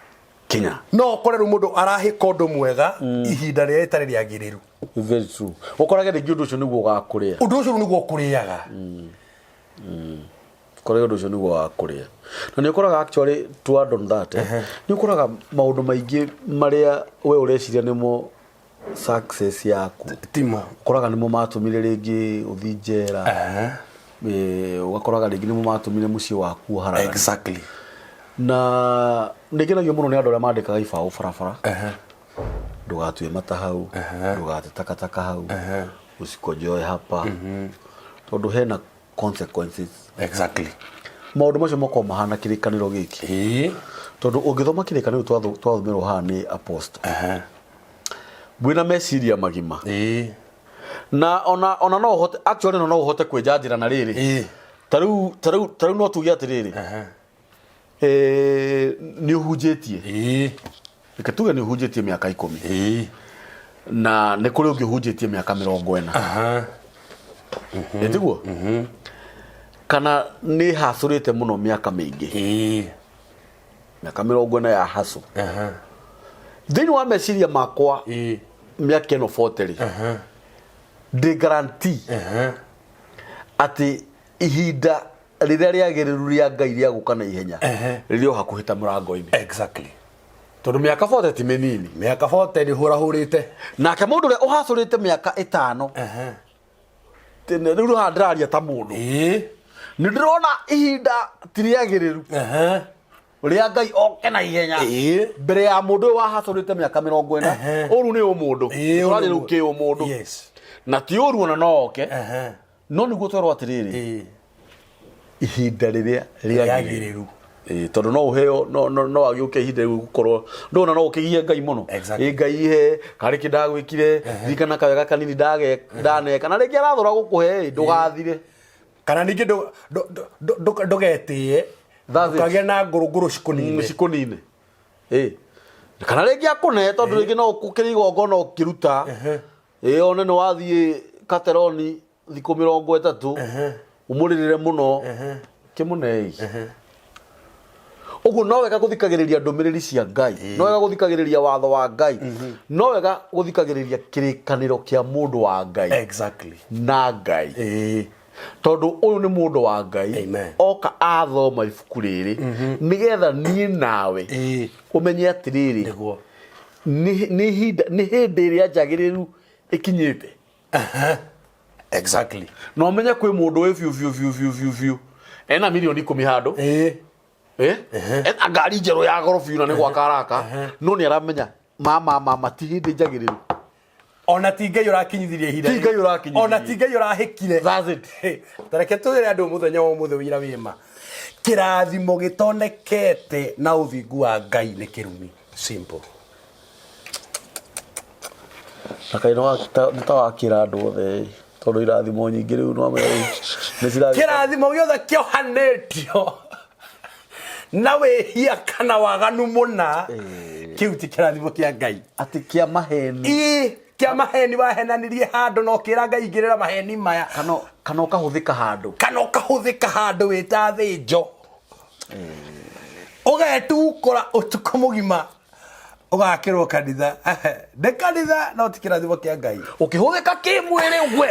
kinya. No ũkore rĩu mũndũ arahĩka ũndũ mwega ihinda rĩrĩa rĩtarĩ rĩagĩrĩru. Very true. Ũkorage rĩngĩ ũndũ ũcio nĩguo ũgakũrĩa. Ũndũ ũcio nĩguo ũkũrĩaga. Ũkorage ũndũ ũcio nĩguo ũgakũrĩa. Na nĩ ũkoraga actually to add on that, nĩ ũkoraga maũndũ maingĩ marĩa we ũreciria nĩmo success yaku. Timo. Ũkoraga nĩmo matũmire rĩngĩ ũthiĩ njera. Ũgakoraga rĩngĩ nĩmo matũmire mũciĩ waku ũharagane. Exactly. Na nĩ ngenagio mũno nĩ andũ arĩa mandĩkaga ibaũ barabara. Ndũgatue mata hau, ndũgate takataka hau, ũcikojoe hapa. Tondũ hena consequences. Exactly. Maũndũ macio makoragwo mahana kĩrĩkanĩro gĩkĩ. Tondũ ũngĩthoma kĩrĩkanĩro twathomerwo haha nĩ apostle. Wĩna meciria magima. Na ona no ũhote, actually ona no ũhote kwĩnjanjĩra na rĩrĩ. Ta rĩu no tuge atĩrĩrĩ. Nĩ ũhunjĩtie. Reke tuge nĩ ũhunjĩtie mĩaka 10. Na nĩ kũrĩ ũngĩ ũhunjĩtie mĩaka 40. Ĩ tiguo? Kana nĩ hacũrĩte mũno mĩaka mĩingĩ. Mĩaka 40 ya hacũ. Thĩinĩ wa meciria makwa mĩaka ĩno 40 rĩ, ndĩ guarantee atĩ ihinda rĩrĩa rĩagĩrĩru rĩa Ngai rĩa gũka na ihenya rĩrĩ o hakuhĩ ta mũrango-inĩ. Exactly. Tondũ mĩaka 40 ti mĩnini. Mĩaka 40 nĩ hũrahũrĩte. Nake mũndũ ũrĩa ũhacũrĩte mĩaka 5. Tene, rĩu haha ndĩraria ta mũndũ. Nĩ ndĩrona ihinda ti rĩagĩrĩru rĩa Ngai oke na ihenya mbere ya mũndũ ũyũ wahacũrĩte mĩaka 40. Ũru nĩ ũmũndũ. Ũũ Tũrarĩ rĩu kĩ ũmũndũ. Na ti ũru ona no oke, no nĩguo twerwo atĩrĩrĩ, ihinda rĩrĩa rĩagĩrĩru. Rĩagĩrĩru. Ĩĩ, tondũ no ũheo no agĩũke ihinda rĩu gũkorwo ndona no ũkĩgie Ngai mũno. Ĩ Ngai ihe karĩ kĩ ndagwĩkire, ririkana kawega kanini ndaneka na rĩngĩ arathũra gũkũhe ĩ, ndũgathire. Kana ningĩ ndũgetĩe. That's it. Ndũkagĩe na ngũrũngũrũ cikũnine. Cikũnine. Ĩ kana rĩngĩ akũne, tondũ rĩngĩ no ũkĩrĩ igongona ũkĩruta, ĩ one nĩ wathiĩ kateroni thikũ 30 ũmũrĩrĩre mũno kĩmũnei ũguo. No wega gũthikagĩrĩria ndũmĩrĩri cia Ngai, no wega gũthikagĩrĩria watho wa Ngai, no wega gũthikagĩrĩria kĩrĩkanĩro kĩa mũndũ wa Ngai na Ngai, tondũ ũyũ nĩ mũndũ wa Ngai. Amen. Oka athoma ibuku rĩrĩ nĩgetha niĩ nawe ũmenye atĩrĩrĩ, nĩ ihinda, nĩ hĩndĩ ĩrĩa njagĩrĩru ĩkinyĩte. Na ũmenye kwĩ mũndũ wĩ biũ biũ biũ biũ biũ biũ ena mirioni 10 handũ, ena ngari njerũ ya goro biũ na nĩ gwaka araka, no nĩ aramenya mama mama ti hĩndĩ njagĩrĩru. Ona ti Ngai ũrakinyithirie ihinda. Ti Ngai ũrakinyithirie. Ona ti Ngai ũrahĩkire. That's it. Tareke twĩre andũ mũthenya wa ũmũthĩ wĩra wĩma, kĩrathimo gĩtonekete na ũthingu wa Ngai nĩ kĩrumi. Simple. Na kaĩ nĩ ta wakĩra andũ othe ĩ, tondũ irathimo nyingĩ rĩu no amenya rĩu nĩ cirathiĩ. Kĩrathimo gĩothe kĩohanĩtio na wĩhia kana waganu mũna, kĩu ti kĩrathimo kĩa Ngai. Atĩ kĩa maheni. Ĩ, kĩa maheni, wahenanirie handũ na ũkĩra Ngai ingĩrĩra maheni maya. Kana ũkahũthĩka handũ. Kana ũkahũthĩka handũ wĩ ta thĩnjo, ũgetukũra ũtukũ mũgima, ũgakĩrwo kanitha nĩ kanitha, no ti kĩrathimo kĩa Ngai. Ũkĩhũthĩka kĩmwĩrĩ we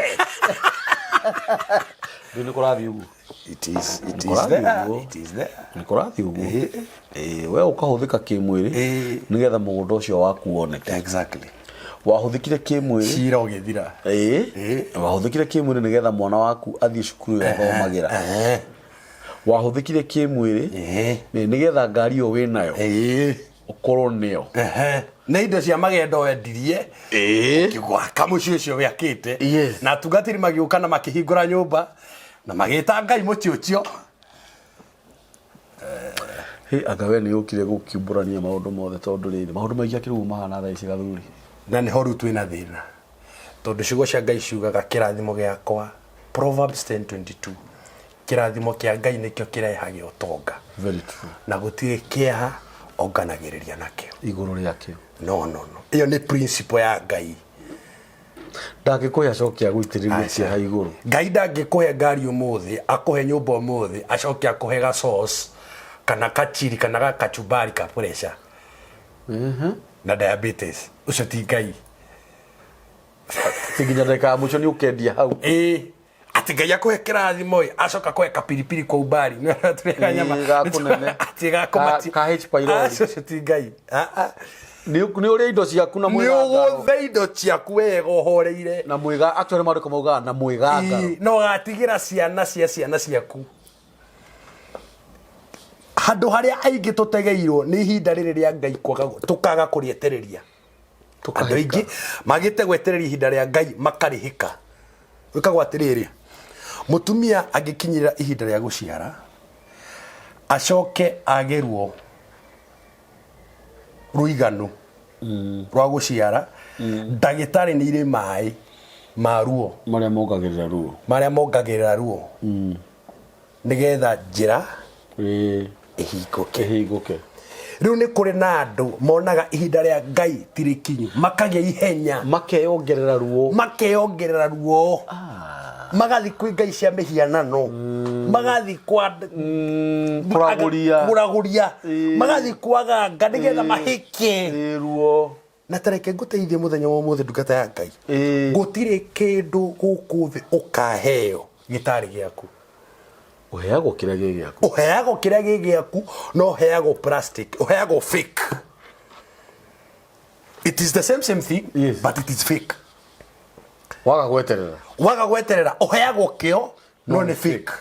rĩu nĩ kũrathiĩ ũguo. It is, it is Kũrathiĩ there. ũguo. It is there. Nĩ kũrathiĩ ũguo. Ĩĩ, we ũkahũthĩka kĩmwĩrĩ nĩgetha mũgũnda ũcio waku woneke. Wahũthĩkire kĩmwĩrĩ. Cira ũgĩthira. Ĩĩ, wahũthĩkire kĩmwĩrĩ nĩgetha mwana waku athiĩ cukuru ĩyo athomagĩra. Wahũthĩkire kĩmwĩrĩ nĩgetha ngari ĩyo wĩnayo ũkorwo nĩyo. Nĩ indo cia magendo wendirie gwaka mũciĩ ũcio wĩakĩte. Na atungatĩri magĩũka na makĩhingũra nyũmba na magĩta Ngai mũciĩ ũcio. Hĩ, anga we nĩ ũkire gũkiumbũrania maũndũ mothe, tondũ rĩrĩ maũndũ maingĩ akĩrĩ ũguo mahana thaa ici gathuri. Na nĩho rĩu twĩna thĩna, tondũ ciugo cia Ngai ciugaga kĩrathimo gĩakwa, Proverbs 10:22, kĩrathimo kĩa Ngai nĩkĩo kĩrehage ũtonga. Very true. Na gũtirĩ kĩeha onganagĩrĩria nakĩo. Igũrũ rĩakĩo. No, no, no, ĩyo nĩ principle ya Ngai. Ndangĩkũhe acoke agũitĩrĩrie kĩeha igũrũ. Ngai ndangĩkũhe ngari ũmũthĩ, akũhe nyũmba ũmũthĩ, acoke akũhe ga sauce kana kachiri kana ga kachumbari ka pressure na diabetes. Ũcio ti Ngai. Ti nginya ndagĩka ya mũico nĩ ũkendia hau. Ĩĩ, atĩ Ngai akũhe kĩrathimo ĩ, acoka akũhe kapiripiri kwa umbali. Tũrĩaga nyama. Gakũnene. Atĩ gakũmatia. Ka H. Pylori. Acio, ũcio ti Ngai. Ah, ah. Nĩ ũrĩa indo ciaku na Nĩ mwĩgangaro. ũgũthe indo ciaku wega ũhoreire. Na mwĩga, actually maandĩko maugaga na mwĩgangaro. Ii, na ũgatigĩra ciana cia ciana ciaku. Handũ harĩa aingĩ tũtegeirwo nĩ ihinda rĩrĩ rĩa Ngai kwaga, tũkaga kũrĩetereria. Andũ aingĩ magĩte gwetereria ihinda rĩa Ngai makarĩhĩka. Wĩkagwo atĩrĩrĩ, mũtumia angĩkinyĩrĩra ihinda rĩa gũciara, acoke age ruo rũiganu rwa gũciara, ndagĩtarĩ nĩ irĩ maĩ ma ruo. Marĩa mongagĩrĩra ruo. Marĩa mongagĩrĩra ruo nĩgetha njĩra ĩhingũke. Ĩhingũke. Rĩu nĩ kũrĩ na andũ monaga ihinda rĩa Ngai ti rĩkinyu, makagĩa ihenya. Makeyongerera ruo. Makeyongerera ruo, magathiĩ kwĩ ngai cia mĩhianano, magathiĩ kwa Kũragũria. Kũragũria, magathiĩ kwaganga nĩgetha mahĩke. Ruo. Na tareke ngũteithie mũthenya wa ũmũthĩ, ndungata ya Ngai, gũtirĩ kĩndũ gũkũ thĩ ũkaheo gĩtarĩ gĩaku. Ũheagwo kĩrĩa gĩ gĩaku. Ũheagwo kĩrĩa gĩ gĩaku, no ũheagwo plastic, ũheagwo fake. It is the same same thing. But it is fake. Waga gweterera. Waga gweterera, ũheagwo kĩo no nĩ fake.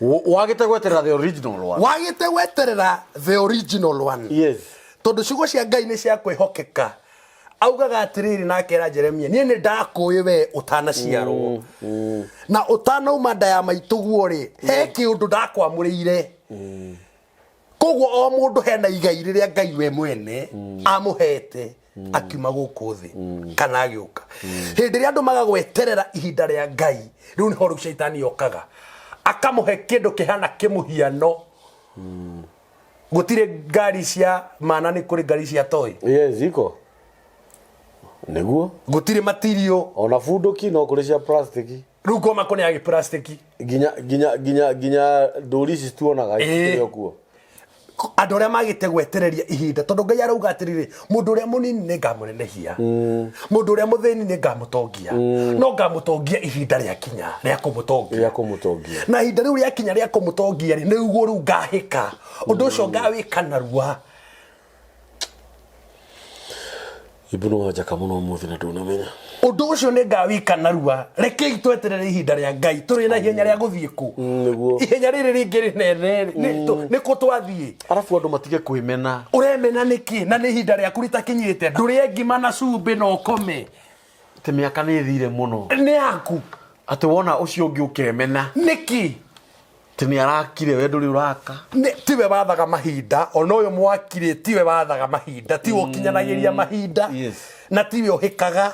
Wagĩte gweterera the original one. Wagĩte gweterera the original one. Yes. Tondũ ciugo cia Ngai nĩ cia kwĩhokeka. Augaga atĩrĩrĩ na akera Jeremia, niĩ nĩ ndakũĩ we ũtanaciarwo. Na ũtanauma nda ya maitũguo rĩ, he kĩũndũ ndakwamũrĩire. Koguo o mũndũ hena igai rĩrĩa Ngai we mwene amũhete akiuma gũkũ thĩ kana agĩũka. Hĩndĩ ĩrĩa andũ maga gweterera ihinda rĩa Ngai, rĩu nĩho rĩu caitani okaga akamũhe kĩndũ kĩhana kĩmũhiano. Gũtirĩ ngari cia mana, nĩ kũrĩ ngari cia toy. Yes, iko nĩguo. Gũtirĩ matirio. Ona bunduki no kũrĩ cia plastic. Rĩu ngoma kũ nĩ ya gĩplastiki. Nginya ndũri ici tuonaga Ĩĩ. ikĩrĩ o kuo. Andũ arĩa magĩte gwetereria ihinda, tondũ Ngai arauga atĩrĩrĩ, mũndũ ũrĩa mũnini nĩ ngamũnenehia, mũndũ ũrĩa mũthĩni nĩ ngamũtongia, no ngamũtongia ihinda rĩakinya rĩa kũmũtongia. Rĩa kũmũtongia. Na ihinda rĩu rĩakinya rĩa kũmũtongia rĩ, nĩguo rĩu ngahĩka ũndũ ũcio, ngawĩka narua. Ibu nĩ wanjaka mũno ũmũthĩ na ndũnamenya. Ũndũ ũcio nĩ ngawĩka narua. Rekei tweterere ihinda rĩa Ngai. Tũrĩ na ihenya rĩa gũthiĩ kũ? Nĩguo. Ihenya rĩrĩ rĩngĩ rĩnene rĩ, nĩ kũ twathiĩ? Arabu andũ matige kwĩmena. Ũremena nĩkĩ na nĩ ihinda rĩaku rĩtakinyĩte? Ndũrĩe ngima na cumbĩ na ũkome. Atĩ mĩaka nĩ ĩthire mũno. Nĩ yaku. Atĩ wona ũcio ũngĩ ũkemena. Nĩkĩ? Atĩ nĩ arakire we ndũrĩ ũraka. Tiwe wathaga mahinda, ona ũyũ mwakirĩ tiwe wathaga mahinda, tiwe ũkinyanagĩria mahinda. Yes. Na tiwe ũhĩkaga.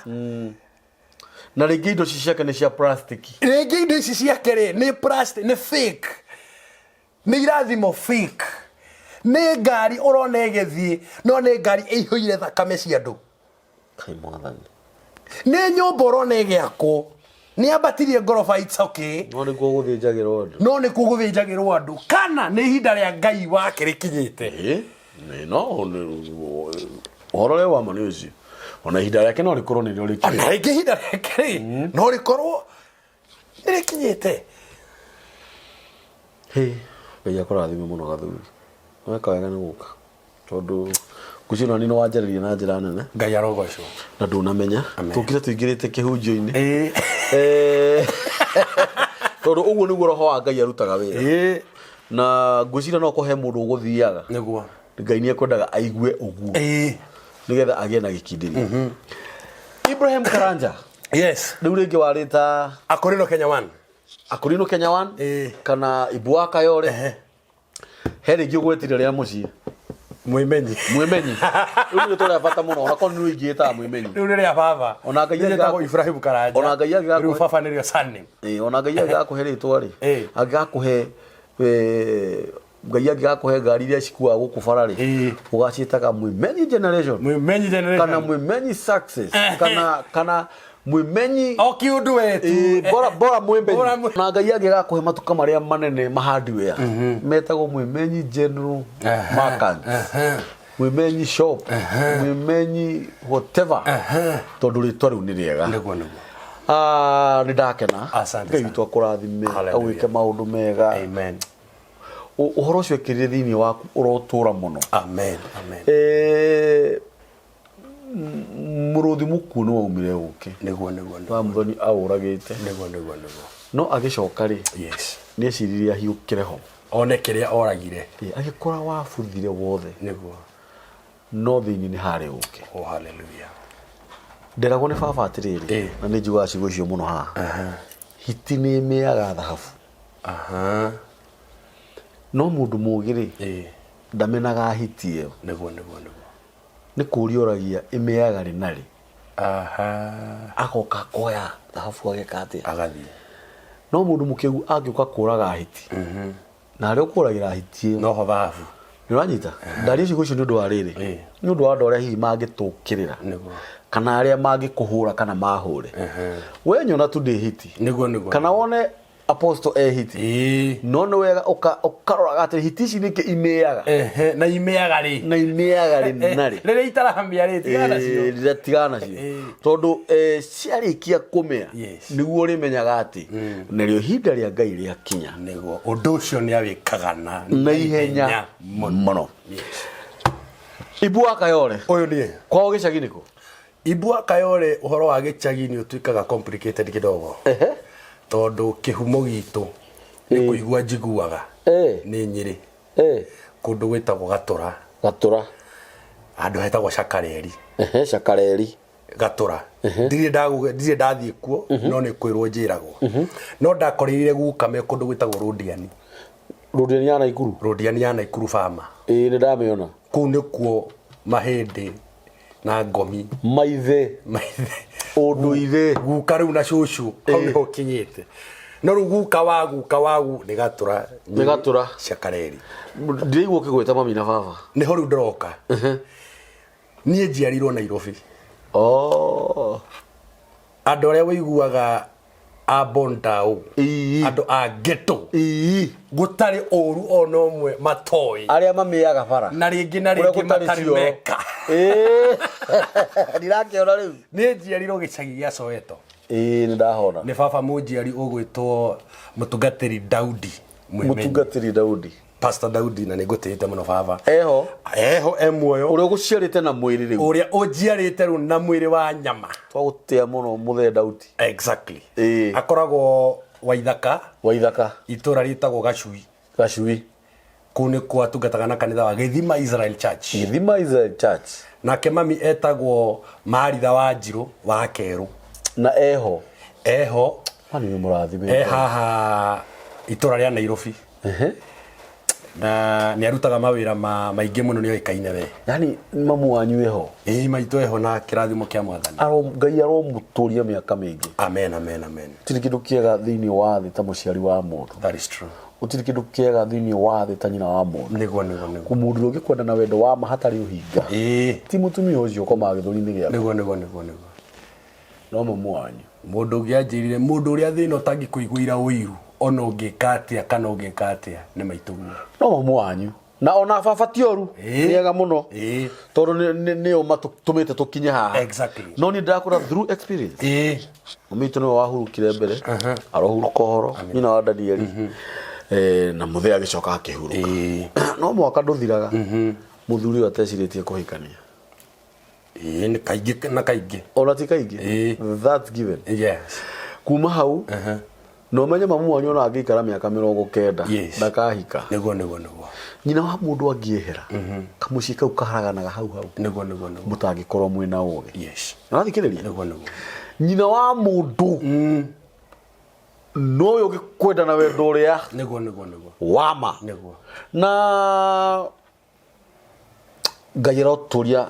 Na rĩngĩ indo ici ciake nĩ cia plastic. Rĩngĩ indo ici ciake rĩ nĩ plastic, nĩ fake, nĩ irathimo fake, nĩ ngari ũrona ĩgĩthiĩ no nĩ ngari ĩihũire thakame cia andũ. Kai mwathani. Nĩ nyũmba ũrona ĩgĩakwo, nĩ ambatirie ngoroba, it's okay. No nĩkuo gũthĩnjagĩrwo andũ. No nĩkuo gũthĩnjagĩrwo andũ, kana nĩ ihinda rĩa Ngai wake rĩkinyĩte. Ĩĩ, nĩ no ũhoro ũrĩa wa ma nĩ ũcio. Ona ihinda rĩake no rĩkorwo nĩrĩo rĩkinyĩte. Ona rĩngĩ ihinda rĩake rĩ no rĩkorwo nĩ rĩkinyĩte. Hĩ, Ngai akũrathime mũno gathuri. Weka wega nĩ gũka. Tondũ ngwĩciria ona niĩ nĩ wanjarĩria na njĩra nene. Ngai arogocwo. Na ndũnamenya. Amen. Tũkire tũingĩrĩte kĩhunjio-inĩ. Ĩĩ. Tondũ ũguo nĩguo roho wa Ngai arutaga wĩra. Ĩĩ. Na ngwĩciria no kũhe mũndũ ũgũthiaga. Nĩguo. Ngai nĩ ekwendaga aigue ũguo. Ĩĩ. Nĩgetha agĩe na gĩkindĩrio. Ibrahim Karanja. Yes. Rĩu rĩngĩ warĩta Akorino Kenya One. Akorino Kenya One. Ĩĩ. Kana Ibua Kayore. Ehe. He rĩngĩ ũgwetire rĩa mũciĩ. Mwĩmenyi. Mwĩmenyi. Rĩu nĩ rĩtwa rĩa bata mũno, ona korwo nĩ rĩingĩ ĩtaga mwĩmenyi. Rĩu nĩ rĩa baba. Ona Ngai Niĩ njĩtagwo Ibrahim Karanja. Ona Ngai angĩgakũhe- Rĩu baba nĩrĩo surname. Ĩĩ, ona Ngai angĩgakũhe rĩtwa rĩ, Ĩĩ. angĩgakũhe Ngai angĩgakũhe ngari iria cikuaga gũkũ bara rĩ, Ĩĩ. ũgaciĩtaga Mwĩmenyi generation. Mwĩmenyi generation. Kana Mwĩmenyi success. Kana Mwĩmenyi O kĩũndũ we tu. Ĩĩ, bora bora Mwĩmenyi. Bora mwĩ- Na Ngai angĩgakũhe matuka marĩa manene ma hardware metagwo Mwĩmenyi General Merchants, Mwĩmenyi shop, Mwĩmenyi whatever, tondũ rĩtwa rĩu nĩ rĩega. Nĩguo nĩguo. Ah, nĩ ndakena. Asante Ngai sana. witũ akũrathime, Hallelujah. agwĩke maũndũ mega. Amen. Ũhoro ũcio ekĩrire thĩinĩ waku ũrotũra mũno. Amen. Amen. Mũrũthi mũkuũ nĩ waumire ũkĩ. Nĩguo nĩguo nĩguo. Wa Muthoni aũragĩte. Nĩguo nĩguo nĩguo. No agĩcoka rĩ, Yes. nĩ eciririe ahiũkĩre ho. One kĩrĩa oragire. Ĩ, agĩkora wabuthire wothe. Nĩguo. No thĩinĩ nĩ harĩ ũkĩ. Oh, hallelujah. Nderagwo nĩ baba atĩrĩrĩ, Ĩ. na nĩ njugaga ciugo icio mũno haha. Hiti nĩ ĩmĩaga thahabu. Aha. No mũndũ mũgĩ rĩ, Ĩ. ndamenaga hiti ĩyo. Nĩguo nĩguo nĩguo. Nĩ kũũria oragia ĩmĩaga rĩ na rĩ. Aha. Agoka akoya thahabu ageka atĩa? Agathiĩ. No mũndũ mũkĩgu angĩũka kũraga hiti. Na harĩa ũkũragĩra hiti ĩyo. Noho thahabu. Nĩ ũranyita? Ndaria ciugo icio nĩ ũndũ wa rĩrĩ. Ĩ. Nĩ ũndũ wa andũ arĩa hihi mangĩtũkĩrĩra. Nĩguo. Kana arĩa mangĩkũhũra kana mahũre. We nyona tu ndĩ hiti. Nĩguo nĩguo. Kana wone apostle e hiti. Ĩĩ. No nĩ wega ũkaroraga atĩ hiti ici nĩkĩ imĩaga. Ehe, na imĩaga rĩ. Na imĩaga rĩ na rĩ. Rĩrĩa itaramĩa rĩ, tigana nacio. Ĩĩ, rĩrĩa tigana nacio. Ĩĩ. Tondũ ciarĩkia kũmĩa Yes. nĩguo ũrĩmenyaga atĩ narĩo ihinda rĩa Ngai rĩakinya. Nĩguo. Ũndũ ũcio nĩ awĩkaga na Na ihenya mũno. Yes. Ibu wa Kayore. Ũyũ niĩ. Kwao gĩcagi nĩkũ? Ibu wa Kayore, ũhoro wa gĩcagi nĩ ũtuĩkaga complicated kidogo. Ehe. Tondũ kĩhumo gitũ Nĩ kũigua njiguaga. Nĩ Nyĩrĩ. Kũndũ gwĩtagwo Gatũra. Gatũra. Handũ hetagwo Cakareri. Ehe, Cakareri. Gatũra. Ndirĩ ndirĩ ndathiĩ kuo, no nĩ kwĩrwo njĩragwo. No ndakoreire guka me kũndũ gwĩtagwo Rũndiani. Rũndiani ya Naikuru? Rũndiani ya Naikuru bama. Ĩĩ nĩ ndamĩona. Kũu nĩkuo mahĩndĩ na ngomi maithe maithe ũndũire guka rĩu na cũcũ hau nĩho kinyĩte no rĩu guka wa guka wa gu nĩ gatũra Nĩ Gatũra. Cakareri ndiraigua ũkĩgweta mami na baba nĩho rĩu ndĩroka niĩ njiarirwo Nairobi oh. Andũ arĩa wĩiguaga a Bontau Ii. andũ a ghetto Ii. gũtarĩ ũru ona ũmwe matoĩ arĩa mamĩaga bara na rĩngĩ na Kũrĩa rĩngĩ gũtarĩ matarĩ cioro. meka Ĩĩ. ndirakĩona rĩu niĩ njiarirwo gĩcagi gĩa Soweto ĩĩ nĩ ndahona nĩ baba mũnjiari ũgwĩtwo mũtungatĩri Daudi Mwĩmenyi. mũtungatĩri Daudi Pastor Daudi na nĩ ngũtĩĩte mũno baba eho eho e muoyo ũrĩa ũgũciarĩte na mwĩrĩ rĩu ũrĩa ũnjiarĩte rĩu na mwĩrĩ wa nyama twagũtĩa mũno mũthee Daudi exactly Ĩĩ. akoragwo Waithaka Waithaka itũra rĩtagwo Gacui Gacui kũu nĩkuo atungataga na kanitha wa Gĩthima Israel Church Gĩthima Israel Church nake mami etagwo Maritha wa Njirũ wa Kerũ na eho eho mani nĩ mũrathime e haha itũra rĩa Nairobi na nĩ arutaga mawĩra ma maingĩ mũno nĩ oĩkaine we yani mamu wanyu eho ĩĩ maitũ eho na kĩrathimo kĩa mwathani Aro, ngai aromũtũria mĩaka mĩingĩ amen amen amen gũtirĩ kĩndũ kĩega thĩinĩ wa thĩ ta mũciari wa mũndũ that is true gũtirĩ kĩndũ kĩega thĩinĩ wa thĩ ta nyina wa mũndũ nĩguo nĩguo nĩguo mũndũ ũrĩa ũngĩkwenda na wendo wa ma hatarĩ ũhinga ĩĩ ti mũtumia ũcio ũkomaga gĩthũri-inĩ gĩaku nĩguo nĩguo nĩguo nĩguo no mamu wanyu mũndũ ũngĩ anjĩrire mũndũ ũrĩa thĩna ũtangĩkũiguĩra ũiru ona ũngĩka atĩa kana ũngĩka atĩa nĩ maitũguo no mamu wanyu na ona baba ti oru Ĩĩ. nĩ ega mũno Ĩĩ. tondũ nĩo matũmĩte tũkinye haha Exactly. no niĩ ndĩrakũra through experience ĩĩ mami witũ nĩwe wahurũkire mbere arohurũka ũhoro nyina wa Danieli Eh, na mũthee agĩcoka akĩhurũka ĩĩ no mwaka ndũthiraga mũthuri ũyũ atecirĩtie kũhikania ĩĩ nĩ kaingĩ na kaingĩ ona ti kaingĩ Ĩĩ. that's given yes kuma hau na ũmenye mamu wanyu ona angĩikara mĩaka 90 Yes. ndakahika nĩguo nĩguo nĩguo nyina wa mũndũ angĩehera kamũciĩ kau kaharaganaga hau hau nĩguo nĩguo nĩguo mũtangĩkorwo mwĩna ũgĩ yes ũrathikĩrĩria nĩguo nĩguo nyina wa mũndũ nowe ũngĩkwenda na wendo ũrĩa nĩguo nĩguo nĩguo wama nĩguo na ngai arotũria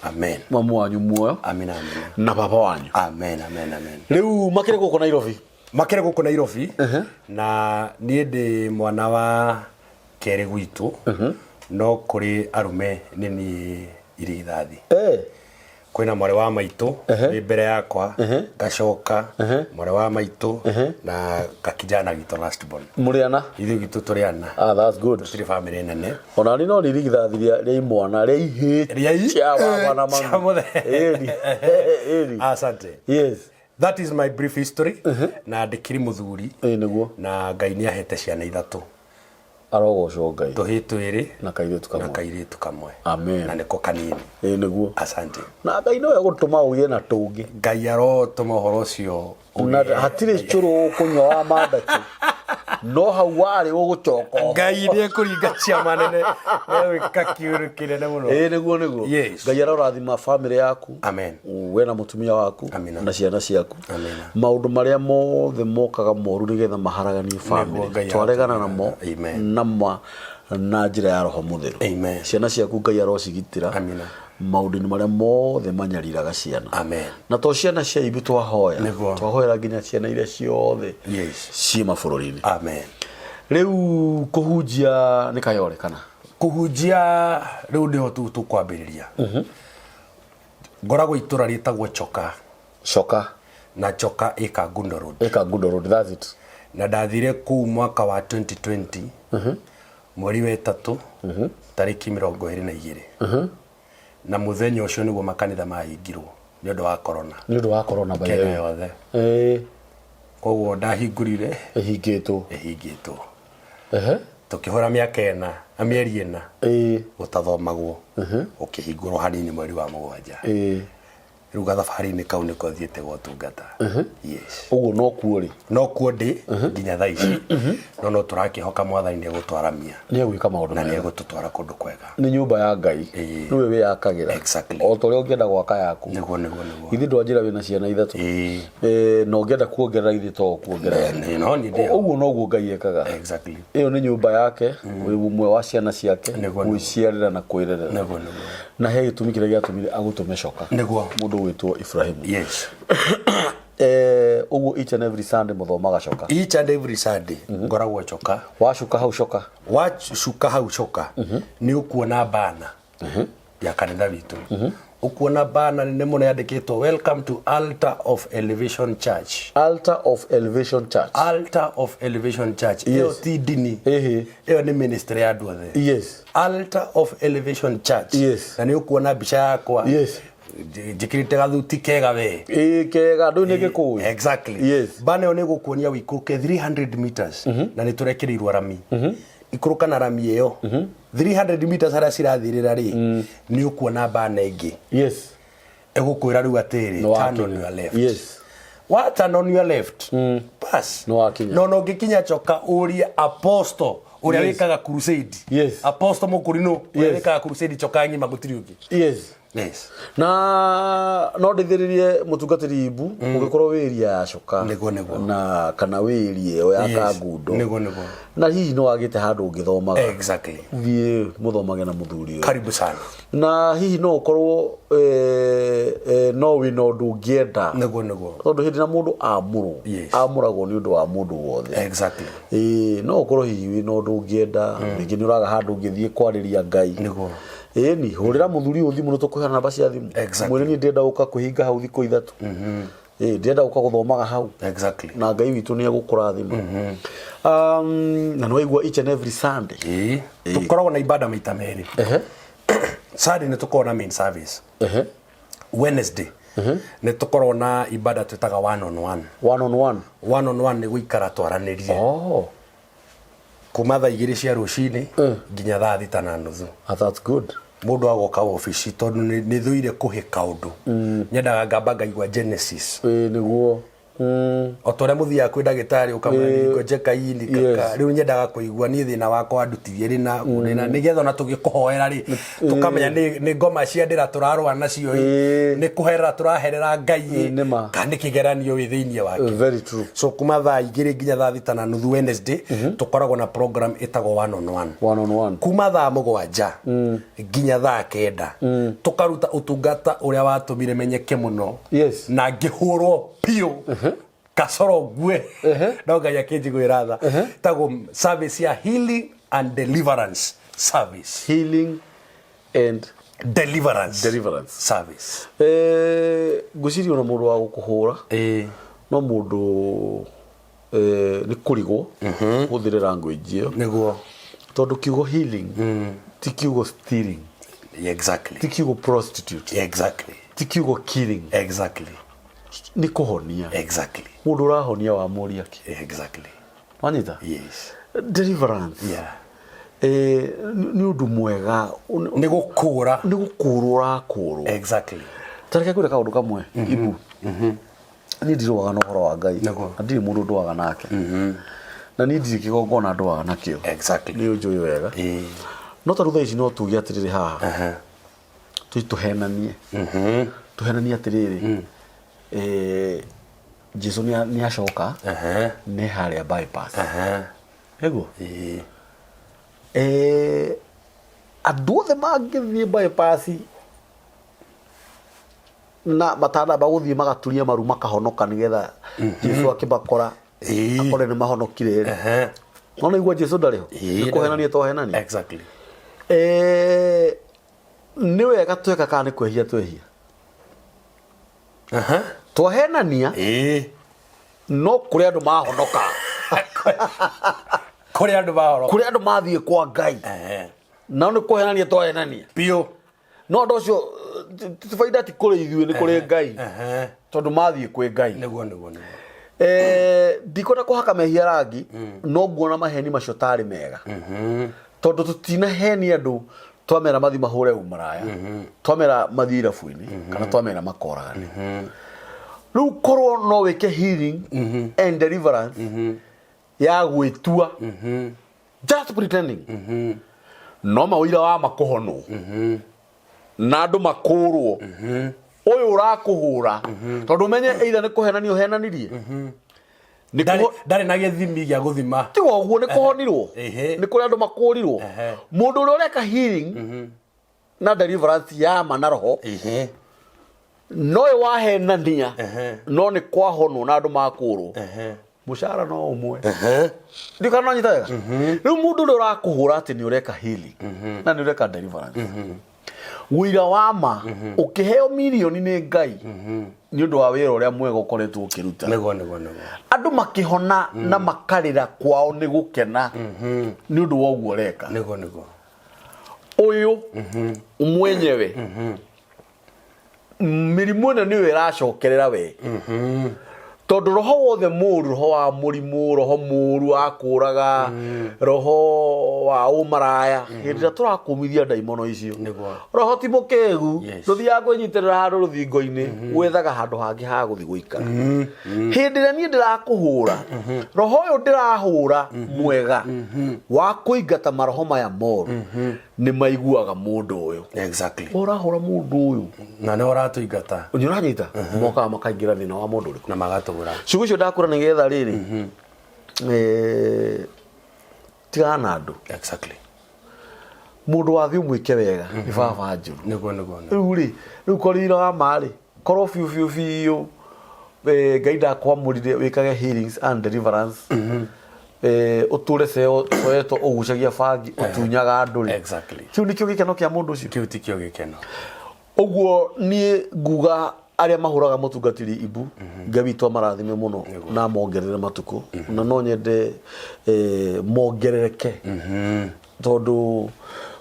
amen mamu wanyu muoyo amen amen na baba wanyu amen amen amen rĩu makĩrĩ gũkũ Nairobi makĩrĩ gũkũ Nairobi na niĩ ndĩ mwana wa kerĩ gwitũ no kũrĩ arũme nĩ niĩ irigithathi Eh. kwĩna mwarĩ wa maitũ wĩ mbere yakwa ngacoka mwarĩ wa maitũ na gakijana gitũ last born Mũrĩ ana? Ithuĩ gwitũ tũrĩ ana. Ah, that's good. Tũtirĩ bamĩrĩ nene. Ona niĩ no ndirigithathi rĩa imwana rĩa ihĩĩ Rĩa cia baba na mami. cia mũthee. Ĩni. Ĩni. Asante. Yes. That is my brief history. Na ndĩkĩrĩ mũthuri. Ĩĩ nĩguo. Na Ngai nĩ ahete ciana ithatũ. Arogocwo Ngai. Tũhĩĩ twĩrĩ Na kairĩtu na kamwe. kairĩtu kamwe. Amen. Na nĩko kanini. Ĩĩ nĩguo. Asante. Na Ngai nowe ũgũtũma ũgĩe na tũngĩ. Ngai arotũma ũhoro ũcio Na hatirĩ cũrũ ũkũnyua wa mandacũ. No hau warĩ ũgũcoka oho. Ngai nĩ ekũringa ciama nene. Nĩegwĩka kĩũndũ kĩnene mũno. Ĩĩ nĩguo nĩguo. Yes. Ngai arorathima bamĩrĩ yaku. Amen. We na mũtumia waku Amina. na ciana ciaku. Amina. Maũndũ marĩa mothe mokaga moru nĩgetha maharaganie Nĩguo bamĩrĩ. Ngai Twaregana aratũmĩra. namo Amen. na ma na njĩra ya roho mũtheru. Amen. Ciana ciaku Ngai arocigitĩra Amina. maũndũ-inĩ marĩa mothe manyariraga ciana. Amen. Na to ciana cia ithuĩ twahoya. Nĩguo. Twahoera nginya ciana iria ciothe Yes. ciĩ mabũrũri-inĩ. Amen. Rĩu kũhunjia nĩ Kayole kana? Kũhunjia rĩu nĩho tũkwambĩrĩria. Ngoragwo itũra rĩtagwo Choka. Choka. Na Choka ĩ Kangundo Road. Ĩ Kangundo Road, that's it. Na ndathire kũu mwaka wa 2020 mweri wa ĩtatũ tarĩki 22. Na mũthenya ũcio nĩguo makanitha mahingirwo nĩ ũndũ wa corona. Nĩ ũndũ wa corona by the Kenya way. yothe. Ĩĩ. Koguo ndahingũrire Ĩhingĩtwo. ĩhingĩtwo. Ehe. Tũkĩhũra mĩaka ĩna na mĩeri ĩna Ĩĩ. gũtathomagwo. Ũkĩhingũrwo hanini mweri wa 7. Ĩĩ. Rĩu gathabarĩ-inĩ kau nĩko thiĩte gũtungata. Yes. Ũguo no kuo rĩ? No kuo ndĩ nginya thaa ici, no no tũrakĩhoka Mwathani nĩ egũtwaramia Nĩ egwĩka maũndũ na nĩ mega. egũtũtwara kũndũ kwega. Nĩ nyũmba ya Ngai. Nĩwe wĩyakagĩra. O ta ũrĩa ũngĩenda gwaka yaku. Nĩguo, nĩguo, nĩguo. Githĩ ndwanjĩra wĩna ciana ithatũ? Na ũngĩenda kuongerera githĩ to kuongerera? No niĩ ndĩ ho. Ũguo noguo Ngai ekaga. Ĩyo nĩ nyũmba yake, wĩ ũmwe wa ciana ciake, gwĩciarĩra na kwĩrerera. Nĩguo, nĩguo. Na he gĩtũmi kĩrĩa gĩatũmire agũtũme coka. Nĩguo. Mũndũ ũgwĩtwo Ibrahimu. Yes. Ũguo each and every Sunday mũthomaga coka. Each and every Sunday ngoragwo coka. Wacuka hau coka. Wacuka hau coka nĩ ũkuona bana ya kanitha witũ. Ũkuona bana nene mũno yandĩkĩtwo welcome to Altar of Elevation Church. Altar of Elevation Church. Altar of Elevation Church. Ĩyo ti ndini. Ĩyo nĩ ministry ya andũ othe. Altar of Elevation Church. Na nĩ ũkuona mbica yakwa. Njĩkĩrĩte gathuti kega we. Ĩĩ kega, ndũĩ nĩ gĩkũyũ. Exactly. Bana ĩyo nĩ ĩgũkuonia wĩikũrũke 300 meters na nĩ tũrekĩrĩirwo rami. Ikũrũka na rami ĩyo 300 meters harĩa cirathirĩra rĩ, nĩ ũkuona bana ĩngĩ. Ĩgũkwĩra rĩu atĩrĩ, Nĩ wakinya. turn on your left. Wa turn on your left. Bas. Nĩ wakinya. No no ũngĩkinya coka ũrie apostle ũrĩa wĩkaga crusade. Apostle Mũkũrinũ ũrĩa wĩkaga crusade coka ng'ima gũtirĩ ũngĩ. Yes. Na no ndeithĩrĩrie mũtungatĩri Ibu ũngĩkorwo wĩ area ya Coka Nĩguo, nĩguo. na kana wĩ area ĩyo ya Kangundo. Nĩguo, nĩguo. Na hihi nĩ wagĩte handũ ũngĩthomaga. Thiĩ mũthomage na mũthuri ũyũ. Karibu sana. Na hihi no ũkorwo no wĩna ũndũ ũngĩenda. Nĩguo, nĩguo. Tondũ hĩndĩ na mũndũ amũrwo, amũragwo nĩ ũndũ wa mũndũ wothe. No ũkorwo hihi wĩna ũndũ ũngĩenda, rĩngĩ nĩ ũraga handũ ũngĩthiĩ kwarĩria Ngai. Nĩguo. Ĩni, hũrĩra mũthuri ũyũ thimũ nĩ tũkũheana namba cia thimũ. Mwĩre niĩ ndĩrenda gũka kwĩhinga hau thikũ ithatũ. Ndĩrenda gũka gũthomaga hau. Na Ngai witũ nĩ egũkũrathima. Na nĩ waigua each and every Sunday. Tũkoragwo na ibada maita merĩ. Sunday nĩ tũkoragwo na main service. Wednesday nĩ tũkoragwo na ibada twĩtaga one on one. One on one. One on one nĩ gũikara twaranĩrie. Kuma thaa igĩrĩ cia rũcinĩ nginya thaa thita na nuthu. That's good. Mũndũ agoka obici tondũ nĩ thũire kũhĩka ũndũ. Nyendaga ngamba ngaigua Genesis. Ĩĩ, nĩguo. O ta ũrĩa mũthiaga kwĩ ndagĩtarĩ ũkamwĩra nĩ ini kaka. Rĩu nyendaga kũigua niĩ thĩna wakwa wandutirie rĩna, rĩna, nĩgetha ona tũgĩkũhoera rĩ, tũkamenya nĩ ngoma cia ndĩra tũrarũa nacio ĩ, nĩ kũherera tũraherera Ngai ĩ, Nĩ ma. kana nĩ kĩgeranio wĩ thĩinĩ wake. Very true. So kuma thaa igĩrĩ nginya thaa thita na nuthu Wednesday, tũkoragwo na program ĩtagwo one on one. One on one. Kuma thaa mũgwanja nginya thaa kenda tũkaruta ũtungata ũrĩa watũmire menyeke mũno. Na ngĩhũrwo biũ kacoro ngue no Ngai akĩnjiguĩra tha. Ĩtagwo service ya healing and deliverance service. Healing and deliverance. Deliverance. Service. Ngwĩciria ona mũndũ wa gũkũhũra no mũndũ nĩ kũrigwo hũthĩre language ĩyo. Nĩguo. Tondũ kiugo healing ti kiugo stealing. Ti kiugo prostitute. Ti kiugo killing. Nĩ kũhonia. Mũndũ ũrahonia wamũria kĩ? Wanyita? Yes. Deliverance. Nĩ ũndũ mwega. Nĩ gũkũra. Nĩ gũkũrwo ũrakũrwo. Ta reke ngwĩre kaũndũ kamwe, Ibu. Niĩ ndirũaga na ũhoro wa Ngai. Na ndirĩ mũndũ ndũaga nake. Na niĩ ndirĩ kĩgongona ndũaga nakĩo. Nĩ ũnjũĩ wega. No ta rĩu thaa ici no tuge atĩrĩrĩ haha. Tũthiĩ tũhenanie. Tũhenanie atĩrĩrĩ. Jesu nĩ acoka, nĩ harĩa bypass. Nĩguo? Andũ othe mangĩthiĩ bypass na matanamba gũthiĩ magaturia maru makahonoka nĩgetha Jesu akĩmakora akore nĩ mahonokire rĩ. No nĩigua Jesu ndarĩ ho. Nĩ kũhenania twahenania. Nĩ wega tweka kana nĩ kwĩhia twehia? Twahenania, no kũrĩ andũ mahonoka. Kũrĩ andũ mahonoka. Kũrĩ andũ mathiĩ kwa Ngai. Nao nĩ kũhenania twahenania. Biũ. No andũ acio, ti baida ti kũrĩ ithuĩ, nĩ kũrĩ Ngai. Tondũ mathiĩ kwĩ Ngai. Nĩguo, nĩguo, nĩguo. Ndikwenda kũhaka mehia rangi, no nguona maheni macio tarĩ mega. Tondũ tũtinahenia andũ, Twamera mathi mahũre ũmaraya, twamera mathiĩ irabu-inĩ, kana twamera makoragane. Rĩu korwo no wĩke healing and deliverance ya gwĩtua, just pretending, no mawĩira wa makũhonwo na andũ makũrwo ũyũ ũrakũhũra, tondũ ũmenye either nĩ kũhenania ũhenanirie, nĩ Ndarĩ na gĩthimi gĩa gũthima. Tiga ũguo nĩ kũhonirwo. Nĩ kũrĩ andũ makũrirwo. Mũndũ ũrĩa ũreka healing na deliverance ya ma na roho, no ũyũ wahenania, no nĩ kwahonwo na andũ makũrwo, mũcara no ũmwe. Ndiũ kana nonyita wega. Rĩu mũndũ ũrĩa ũrakũhũra atĩ nĩ ũreka healing na nĩ ũreka deliverance, wũira wa ma ũkĩheo mirioni nĩ Ngai nĩ ũndũ wa wĩra ũrĩa mwega ũkoretwo ũkĩruta, Nĩguo, nĩguo, nĩguo. Andũ makĩhona na makarĩra kwao nĩ gũkena nĩ ũndũ wa ũguo ũreka, Nĩguo, nĩguo. Ũyũ mwenyewe mĩrimũ ĩno nĩyo ĩracokerera we, tondũ roho wothe mũru, roho wa mũrimũ, roho mũru wa kũraga, roho wa ũmaraya, hĩndĩ ĩrĩa tũrakũmithia ndaimono icio, roho ti mũkĩgu. Ndũthiaga kwĩnyitĩrĩra handũ rũthingo-inĩ, wethaga handũ hangĩ ha gũthiĩ gũikara. Hĩndĩ ĩrĩa niĩ ndĩrakũhũra, roho ũyũ ndĩrahũra mwega wa kũingata maroho maya moru nĩ maiguaga mũndũ ũyũ ũrahũra mũndũ ũyũ Na nĩ ũratũingata. Nĩ ũranyita, mokaga makaingĩra thĩna wa mũndũ ũrĩkũ? Na magatũgũra. Ciugo icio ndakũra nĩgetha rĩrĩ, tigana na andũ. Mũndũ wathiĩ ũmwĩke wega nĩ baba njũru. Nĩguo, nĩguo, nĩguo. Rĩu rĩ, rĩu korwo wa ma rĩ, korwo biũ biũ biũ, Ngai ndakwamũrire wĩkage healings and deliverance, ũtũre Soweto ũgucagia bangi, ũtunyaga andũ rĩ, kĩu nĩkĩo gĩkeno kĩa mũndũ ũcio? Kĩu tikĩo gĩkeno. Ũguo niĩ nguga arĩa mahũraga mũtungatĩri ibu, Ngai witũ amarathime mũno na amongerere matukũ, na no nyende mongerereke, tondũ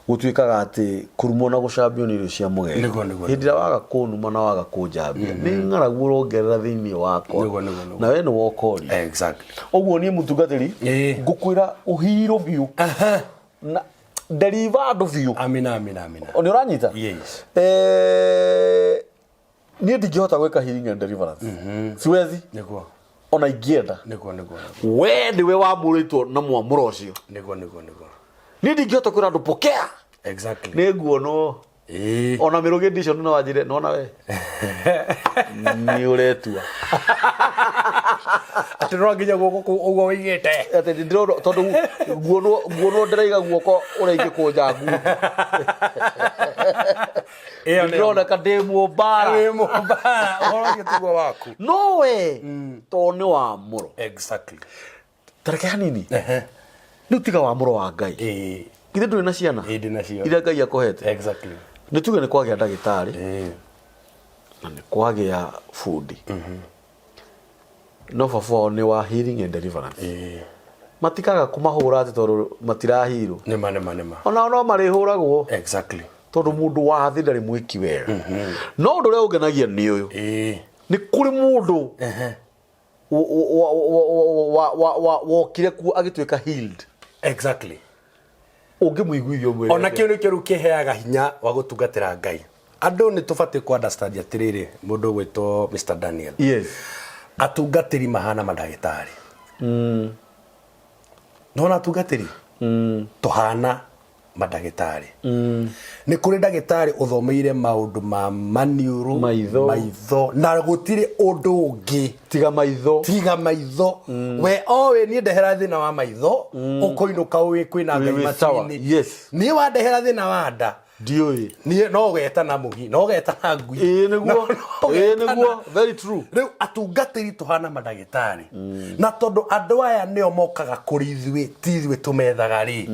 gũtuĩkaga atĩ kũrumwo na gũcambio nĩ irio cia mũgeni. Nĩguo, nĩguo. Hĩndĩ ĩrĩa waga kũnuma na waga kũnjambia, nĩ ng'aragu ũrongerera thĩinĩ wakwa. Nĩguo, nĩguo, nĩguo. Na we nĩ wokoria. Ũguo niĩ mũtungatĩri ngũkwĩra ũhirũ biũ na deliver andũ biũ. Amina, amina, amina. Nĩ ũranyita? Yes. Niĩ ndingĩhota gwĩka healing and deliverance, siwezi. Ona ingĩenda. Nĩguo, nĩguo, nĩguo. We nĩwe wamũrĩtwo na mwamũro ũcio. Nĩguo, nĩguo, nĩguo. Niĩ ndingĩhota kwĩra andũ pokea. Nĩ nguonwo. Ona mĩrũgĩ edition no wanjĩre nona we nĩ ũretua. Atĩ no nginya guoko kũu ũguo wĩigĩte. Atĩ ndĩrona tondũ nguonwo ndĩraiga guoko ũrĩa ingĩkũnja nguo. Ĩyo nĩyo. Ndĩroneka ndĩ mũmbara. Wĩ mũmbara, ũhoro ũcio tiguo waku. No we to nĩ wamũro. Tareke hanini. Rĩu tiga wamũro wa Ngai, githĩ ndũrĩ na ciana Ĩĩ, ndĩ nacio. iria Ngai akũhete? Nĩ tuge nĩ kwagĩa ndagĩtarĩ na nĩ kwagĩa bundi, no baba wao nĩ wa healing and deliverance, matikaga kũmahũra atĩ tondũ matirahirwo. Nĩma, nĩma, nĩma. Onao no marĩhũragwo, tondũ mũndũ wa thĩ ndarĩ mwĩki wega. No ũndũ ũrĩa ũngenagia nĩ ũyũ: nĩ kũrĩ mũndũ wokire kuo agĩtuĩka healed. Ũngĩmũiguithia ũmwĩre Ona atĩa? Kĩu nĩkĩo rĩu kĩheaga hinya wa gũtungatĩra Ngai. Andũ nĩ tũbatiĩ kũ understand atĩrĩrĩ, mũndũ ũgwĩtwo Mr Daniel, atungatĩri mahana mandagĩtarĩ. Nona atungatĩri tũhana mandagĩtarĩ. Nĩ kũrĩ ndagĩtarĩ ũthomeire maũndũ ma maniũrũ, Maitho. Maitho, na gũtirĩ ũndũ ũngĩ tiga maitho. Tiga maitho. We oĩ niĩ ndehera thĩna wa maitho, ũkũinũka ũĩ kwĩna Ngai Wĩ sawa. matu-inĩ. Niĩ wandehera thĩna wa nda, Ndiũĩ. Niĩ no ũgetana mũgi, no ũgetana ngui. Ĩĩ nĩguo. No Ĩĩ ũgetana- nĩguo, very true. Rĩu atungatĩri tũhana mandagĩtarĩ, na tondũ andũ aya nĩo mokaga kũrĩ ithuĩ, ti ithuĩ tũmethaga rĩ,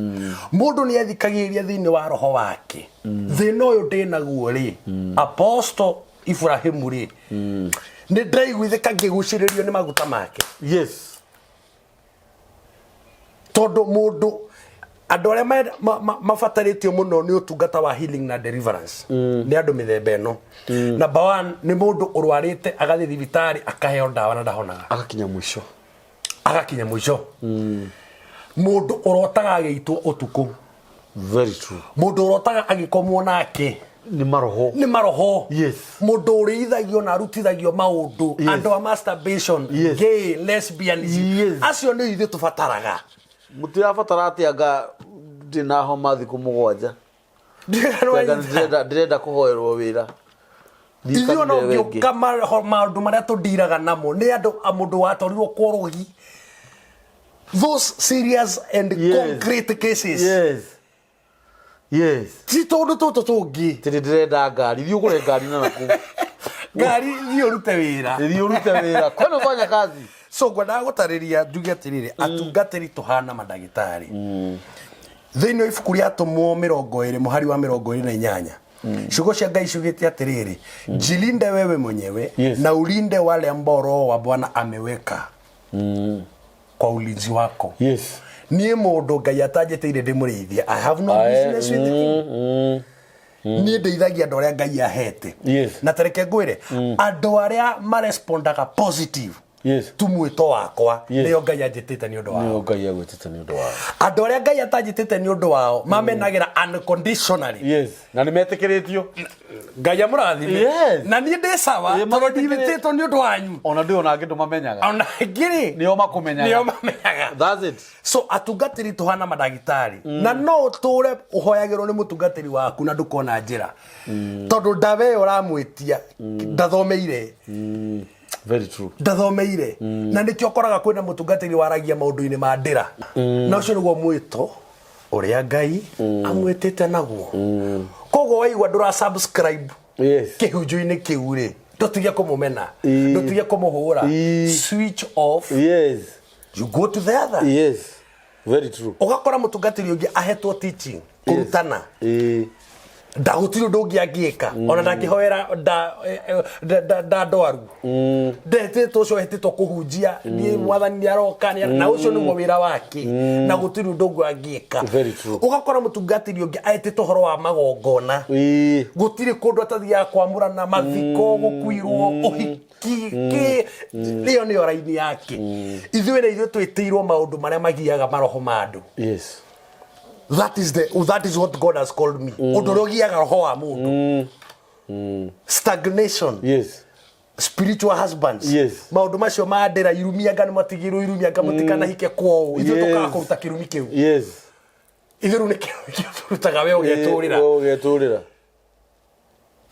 mũndũ nĩ athikagĩrĩria thĩinĩ wa roho wake, thĩna ũyũ ndĩnaguo rĩ, Apostle Ibrahimu rĩ, nĩ ndaiguithĩka ngĩgucĩrĩrio nĩ maguta make. Tondũ mũndũ, andũ arĩa mabatarĩtio mũno nĩ ũtungata wa healing na deliverance nĩ andũ mĩthemba ĩno. Number one nĩ mũndũ ũrwarĩte, agathiĩ thibitarĩ, akaheo ndawa na ndahonaga. Agakinya mũico. Agakinya mũico. Mũndũ ũrotaga agĩitwo ũtukũ. Very true. Mũndũ ũrotaga agĩkomwo nake. Nĩ maroho. Nĩ maroho. Yes. Mũndũ ũrĩithagio na arutithagio maũndũ. Yes. Andũ a masturbation. Yes. Gay, lesbianism. Yes. Acio nĩ ithuĩ tũbataraga. Mũtirabatara atĩ anga ndĩ na homa thikũ 7. Anga ndĩrenda kũhoerwo wĩra. Ithuĩ ona ũngĩũka maũndũ marĩa tũndiraga namo nĩ andũ a mũndũ watwarirwo kworogi. Those serious and Yes. concrete cases. Yes. Yes. Ti tũndũ tũtũ tũngĩ. Tĩrĩ ndĩrenda ngari, thiĩ ũgũre ngari na nakũu. Ngari thiĩ ũrute wĩra. Thiĩ ũrute wĩra. Kwani fanya kazi. So ngwendaga gũtarĩria njuge atĩrĩrĩ, atungatĩri tũhana mandagĩtarĩ. Thĩinĩ wa ibuku rĩa Atũmwo 20 mũhari wa 28, ciugo cia Ngai ciugĩte atĩrĩrĩ, jilinde wewe mwenyewe Yes. na ulinde wale ambao Roho wa Bwana ameweka kwa ulinzi wako. Yes. Niĩ mũndũ Ngai atanjĩtĩire ndĩmũrĩithie, I have no business with him. Niĩ ndeithagia andũ arĩa Ngai ahete. Yes. Na tareke ngwĩre, andũ arĩa marespondaga positive Yes. tu mwĩto wakwa Yes. nĩo Ngai anjĩtĩte nĩ ũndũ wao. Nĩo Ngai agwĩtĩte nĩ ũndũ wao. Andũ arĩa Ngai atanjĩtĩte nĩ ũndũ wao mamenagĩra unconditionally. Yes. Na nĩ metĩkĩrĩtio. Ngai amũrathime. Yes. Na niĩ ndĩ sawa Ĩ, tondũ magetĩkĩrĩ- ndimĩtĩtwo nĩ ũndũ wanyu. Ona ndĩ ona angĩ ndũmamenyaga. Ona angĩ rĩ Nĩo makũmenyaga. nĩo mamenyaga. That's it. So atungatĩri tũhana mandagĩtarĩ, na no ũtũre ũhoyagĩrwo nĩ mũtungatĩri waku na ndũkona njĩra, tondũ ndawa ĩyo ũramwĩtia ndathomeire. Very true. Ndathomeire. Na nĩkĩo ũkoraga kwĩna mũtungatĩri waragia maũndũ-inĩ ma ndĩra, na ũcio nĩguo mwĩto ũrĩa Ngai amwĩtĩte naguo. Koguo waigua ndũra subscribe Yes. kĩhunjio-inĩ kĩu rĩ, ndũtige kũmũmena, Ii. ndũtige kũmũhũra. Ii. Switch off. Yes. You go to the other. Yes. Very true. Ũgakora mũtungatĩri ũngĩ ahetwo teaching, kũrutana. Ĩĩ. Ndagũtirĩ ũndũ ũngĩ angĩka, ona ndangĩhoera nda ndwaru. Ndetĩtwo ũcio etĩtwo kũhunjia, niĩ mwathani nĩ aroka, na ũcio nĩguo wĩra wake, na gũtirĩ ũndũ ũngĩ angĩka. Very true. Ũgakora mũtungatĩri ũngĩ aetĩtwo ũhoro wa magongona. Ĩĩ. Gũtirĩ kũndũ atathiaga kwamũrana, mathiko, gũkuirwo, ũhiki, kĩ ĩyo nĩyo raini yake. Ithuĩ na ithuĩ twĩtĩirwo maũndũ marĩa magiaga maroho ma andũ. Yes. That is what God has called me. Ũndũ ũrĩa ũgiaga roho wa mũndũ. Stagnation. Yes. Spiritual husbands. Yes. Maũndũ macio ma ndĩra, irumianga nĩ matigirwo, irumianga mũtikanahike kwao. Ithuĩ Yes. tũkaga kũruta kĩrumi kĩu. Yes. Ithuĩ rĩu nĩ kĩrumi kĩu tũrutaga we ũgetũrĩra. Wewe ũgetũrĩra.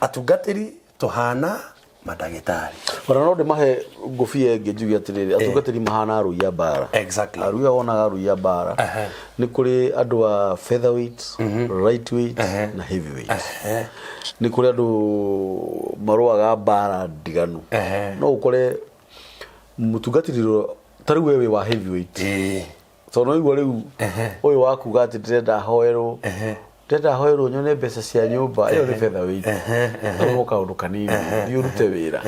Atungatĩri tũhana mandagĩtarĩ. Ona no ndĩmahe ngũbia ĩngĩ njuge atĩrĩrĩ, atungatĩri mahana arũi a mbara. Exactly. Arũi aya wonaga arũi a mbara. Aha. Nĩ kũrĩ andũ a featherweight, lightweight Aha. na heavyweight. Nĩ kũrĩ andũ marũaga mbara ndiganu. Aha. No ũkore mũtungatĩri ta rĩu we wĩ wa heavyweight. Ĩĩ. Tondũ no igua rĩu ũyũ wa kuga atĩ ndĩrenda hoerwo, Ehe. ndĩrenda hoerwo nyone mbeca cia nyũmba, ĩyo nĩ featherweight. Ĩyo no kaũndũ kanini, thiĩ ũrute wĩra.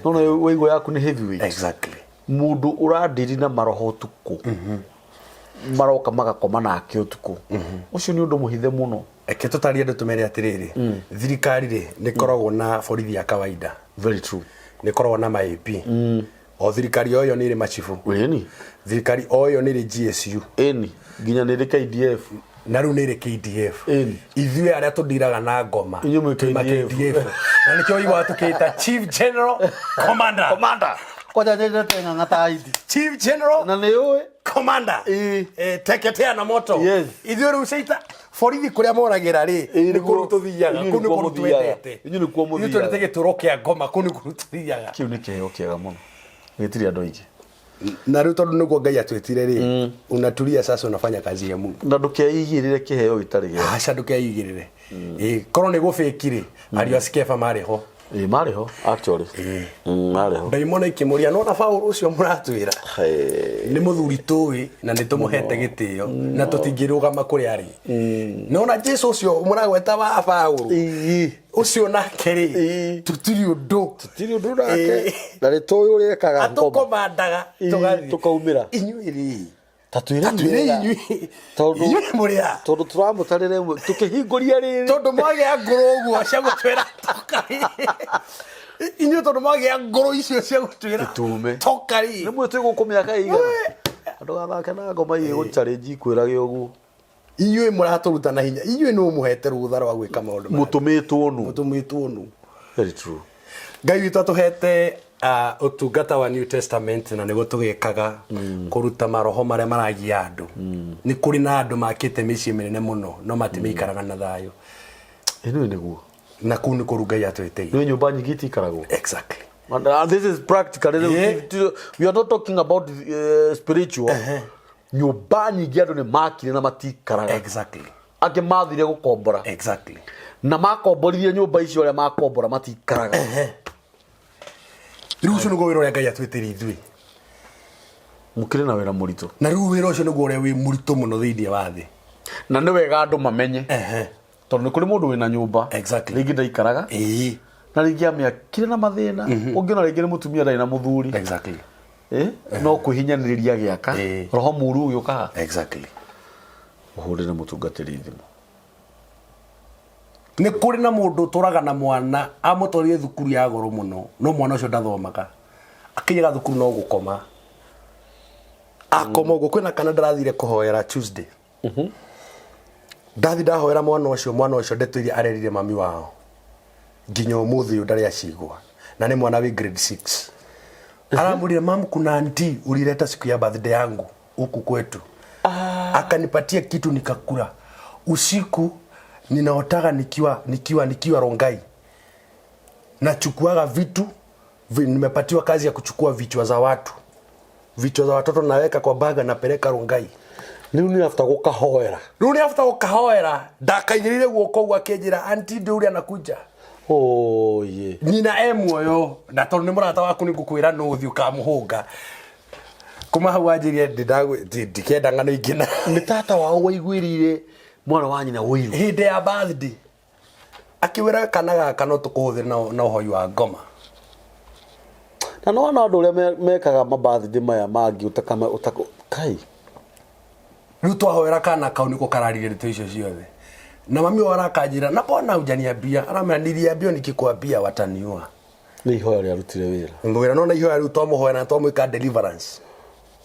No no waigua yaku nĩ heavyweight. Exactly. Mũndũ ũrandiri na maroho ũtukũ, maroka magakoma nake ũtukũ, ũcio nĩ ũndũ mũhithe mũno. Reke tũtarie andũ tũmere atĩrĩrĩ, thirikari rĩ nĩ ĩkoragwo na borithi ya kawaida. Very true. Nĩ ĩkoragwo na ma AP. O thirikari o ĩyo nĩ ĩrĩ macibũ. Ĩni. Thirikari o ĩyo nĩ ĩrĩ GSU. Ĩni. Nginya nĩ ĩrĩ KDF. Na rĩu nĩ ĩrĩ KDF. Ĩni. Ithuĩ arĩa tũndiraga na ngoma Inyuĩ mwĩ twĩ ma KDF. KDF. Na nĩkĩo ũiguaga tũkĩĩta Chief General Commander. Commander. Kwanja nyendete ng'ang'a ta indi. Chief General Na nĩ ũĩ. Commander. Ĩĩ. Teketea na moto. Yes. Ithuĩ rĩu caita borithi kũrĩa moragĩra rĩ, Ĩĩ, nĩ kũu tũthiaga, inyuĩ kũu nĩ nĩkuo kũu mũthiaga. twendete. Inyuĩ nĩkuo Ithuĩ mũthiaga. twendete gĩtũro kĩa ngoma, kũu nĩ kũu tũthiaga. Kĩu nĩ kĩheo kĩega mũno. Gĩtirĩ andũ aingĩ. Na rĩu tondũ nĩguo Ngai atwĩtire rĩ, unatulia sasa unafanya kazi ya Mungu. Na ndũkeigĩrĩre kĩheo gĩtarĩ gĩaku. Aca ndũkeigĩrĩre. Ĩĩ, korwo nĩ gũbĩki rĩ, ariũ a Skefa marĩ ho. Ĩĩ, marĩ ho actually. Marĩ ho. Ndaimona ikĩmũria, nona Paũlũ ũcio mũratwĩra Hey. nĩ mũthuri tũĩ na nĩ tũmũhete gĩtĩo na tũtingĩrũgama kũrĩa arĩ. Nona Jesu ũcio mũragweta wa Paũlũ Ĩĩ. ũcio nake rĩ, Ĩĩ. tũtirĩ ũndũ. Tũtirĩ ũndũ nake. Ĩĩ. Na nĩ tũĩ ũrĩa ekaga ngoma. Atũkomandaga Ĩĩ, tũgathiĩ. tũkaumĩra. Inyuĩ rĩ, Ta twĩre Ta twĩre wega. inyuĩ. Tondũ Inyuĩ mũrĩ a? Tondũ tũramũtarĩra ĩmwe tũkĩhingũria rĩrĩ. Tondũ mwagĩa ngũrũ ũguo cia gũtwĩra toka rĩ. Inyuĩ tondũ mwagĩa ngũrũ icio cia gũtwĩra Tũtume. toka rĩ. Rĩmwe twĩ gũkũ mĩaka ĩigana. Andũ gathake na ngoma igĩgũ challenge ikwĩrage ũguo. Inyuĩ mũratũruta na hinya, inyuĩ nũ mũhete rũtha rwa gwĩka maũndũ maya? Mũtũmĩtwo nũ? Mũtũmĩtwo nũ? Very true. Ngai witũ atũhete ũtungata wa New Testament na nĩguo tũgĩkaga kũruta maroho marĩa maragia andũ. Nĩ kũrĩ na andũ makĩte mĩciĩ mĩnene mũno no matimĩikaraga na thayũ. Ĩno nĩguo. Na kũu nĩ kũru Ngai atwĩtĩire. Nĩ nyũmba nyingĩ itikaragwo. Exactly. And, this is practical. Yeah. We are not talking about spiritual. Nyũmba nyingĩ andũ nĩ makire na matikaraga. Exactly. Angĩ mathire gũkombora. Exactly. Na makomboririe nyũmba icio arĩa makombora matikaraga. Rĩu ũcio nĩguo wĩra ũrĩa Ngai atwĩtĩire ithuĩ. Mũkĩrĩ na wĩra mũritũ. Na rĩu wĩra ũcio nĩguo ũrĩa wĩ mũritũ mũno thĩinĩ wa thĩ. Na nĩ wega andũ mamenye. Tondũ nĩ kũrĩ mũndũ wĩna nyũmba. Exactly. Rĩngĩ ndaikaraga. Ĩĩ. Na rĩngĩ amĩakire na mathĩna. Ũngĩona rĩngĩ nĩ mũtumia ndarĩ na mũthuri. Exactly. No kwĩhinyanĩrĩria gĩaka. Roho mũru ũgĩũka haha. Exactly. Ũhũrĩre mũtungatĩri thimũ. Nĩ kũrĩ na mũndũ ũtũraga na mwana amũtwarire thukuru ya goro mũno no mwana ũcio ndathomaga. Akinyaga thukuru no gũkoma. Akoma ũguo kwĩna kana ndĩrathire kũhoera Tuesday. Ndathi ndahoera mwana ũcio, mwana ũcio ndeto iria arerire mami wao nginya ũmũthĩ ũyũ ndarĩ acigua, na nĩ mwana wĩ grade 6. Aramwĩrire, mam, kuna auntie ulileta siku ya birthday yangu huku kwetu. Akanipatia kitu nikakula. Usiku ninaotaga nikiwa Rongai. Nachukuaga vitu, nimepatiwa kazi ya kuchukua vichwa za watu. Vichwa za watoto naweka kwa baga napeleka Rongai. Rĩu nĩ after gũkahoera. Rĩu nĩ after gũkahoera, ndakaigĩrĩire guoko ũguo akĩnjĩra, auntie ndio ũrĩa anakuja. Oh, yeah. Nyina e muoyo, na tondũ nĩ mũrata waku nĩ ngũkwĩra nũ ũthiĩ ũkamũhũnga. Kuma hau anjĩrire ndikenda ng'ano ingĩ na. Nĩ tata wao waiguĩrĩire mwana wa nyina ũiru. Hĩndĩ ya birthday. Akĩwĩra kana gaka no tũkũhũthĩre na ũhoi wa ngoma. Na no wona andũ ũrĩa mekaga mabirthday maya mangĩ ũtakama, kai. Rĩu twahoera kana kau nĩko kararire ndeto icio ciothe. Na mami wao arakanjĩra, na mbona hujaniambia? Aramwĩra, niliambiwa nikikwambia wataniua. Nĩ ihoya rĩarutire wĩra. Ngwĩra no na ihoya rĩu twamũhoera na twamwĩka deliverance.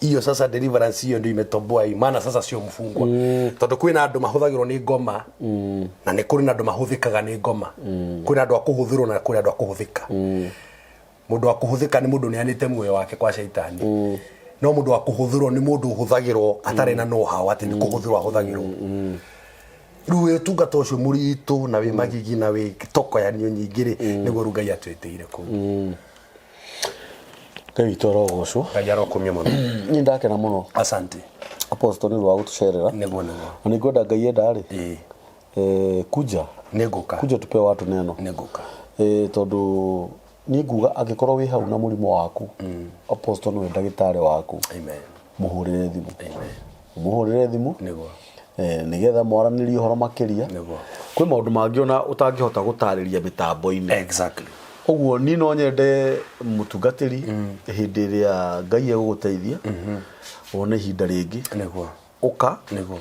Iyo sasa deliverance hiyo ndio imetoboa hii, maana sasa sio mfungwa. Tondũ kwĩna andũ mahũthagĩrwo nĩ ngoma, na nĩ kũrĩ na andũ mahũthĩkaga nĩ ngoma. Kwĩna andũ a kũhũthĩrwo na kwĩna andũ a kũhũthĩka. Mũndũ wa kũhũthĩka nĩ mũndũ ũneanĩte muoyo wake kwa shaitani. No mũndũ wa kũhũthĩrwo nĩ mũndũ ũhũthagĩrwo atarĩ na know-how atĩ nĩ kũhũthĩrwo ahũthagĩrwo. Rĩu wĩ ũtungata ũcio mũritũ na wĩ magigi na wĩ tokoyanio nyingĩ rĩ, nĩguo rĩu Ngai atwĩtĩire kũu. Ngai witũ arogocwo. Ngai arokumio mũno. Niĩ ndakena mũno. Asante. Apostle nĩ ũndũ wa gũtũcerera. Nĩguo, nĩguo. Na nĩ ngwenda Ngai enda rĩ. Ĩĩ. Kuja. Nĩ ngũka. Kuja tupe watu neno. Nĩ ngũka. Tondũ niĩ nguga angĩkorwo wĩ hau na mũrimũ waku, Apostle nĩwe ndagĩtarĩ waku. Amen. Mũhũrĩre thimũ. Amen. Mũhũrĩre thimũ. Nĩguo. Nĩgetha mwaranĩrie ũhoro makĩria. Nĩguo. Kwĩ maũndũ mangĩ ona ũtangĩhota gũtarĩria mĩtambo-inĩ. Exactly. Ũguo niĩ no nyende mũtungatĩri hĩndĩ ĩrĩa Ngai egũgũteithia, wone ihinda rĩngĩ. Nĩguo. Ũka. Nĩguo.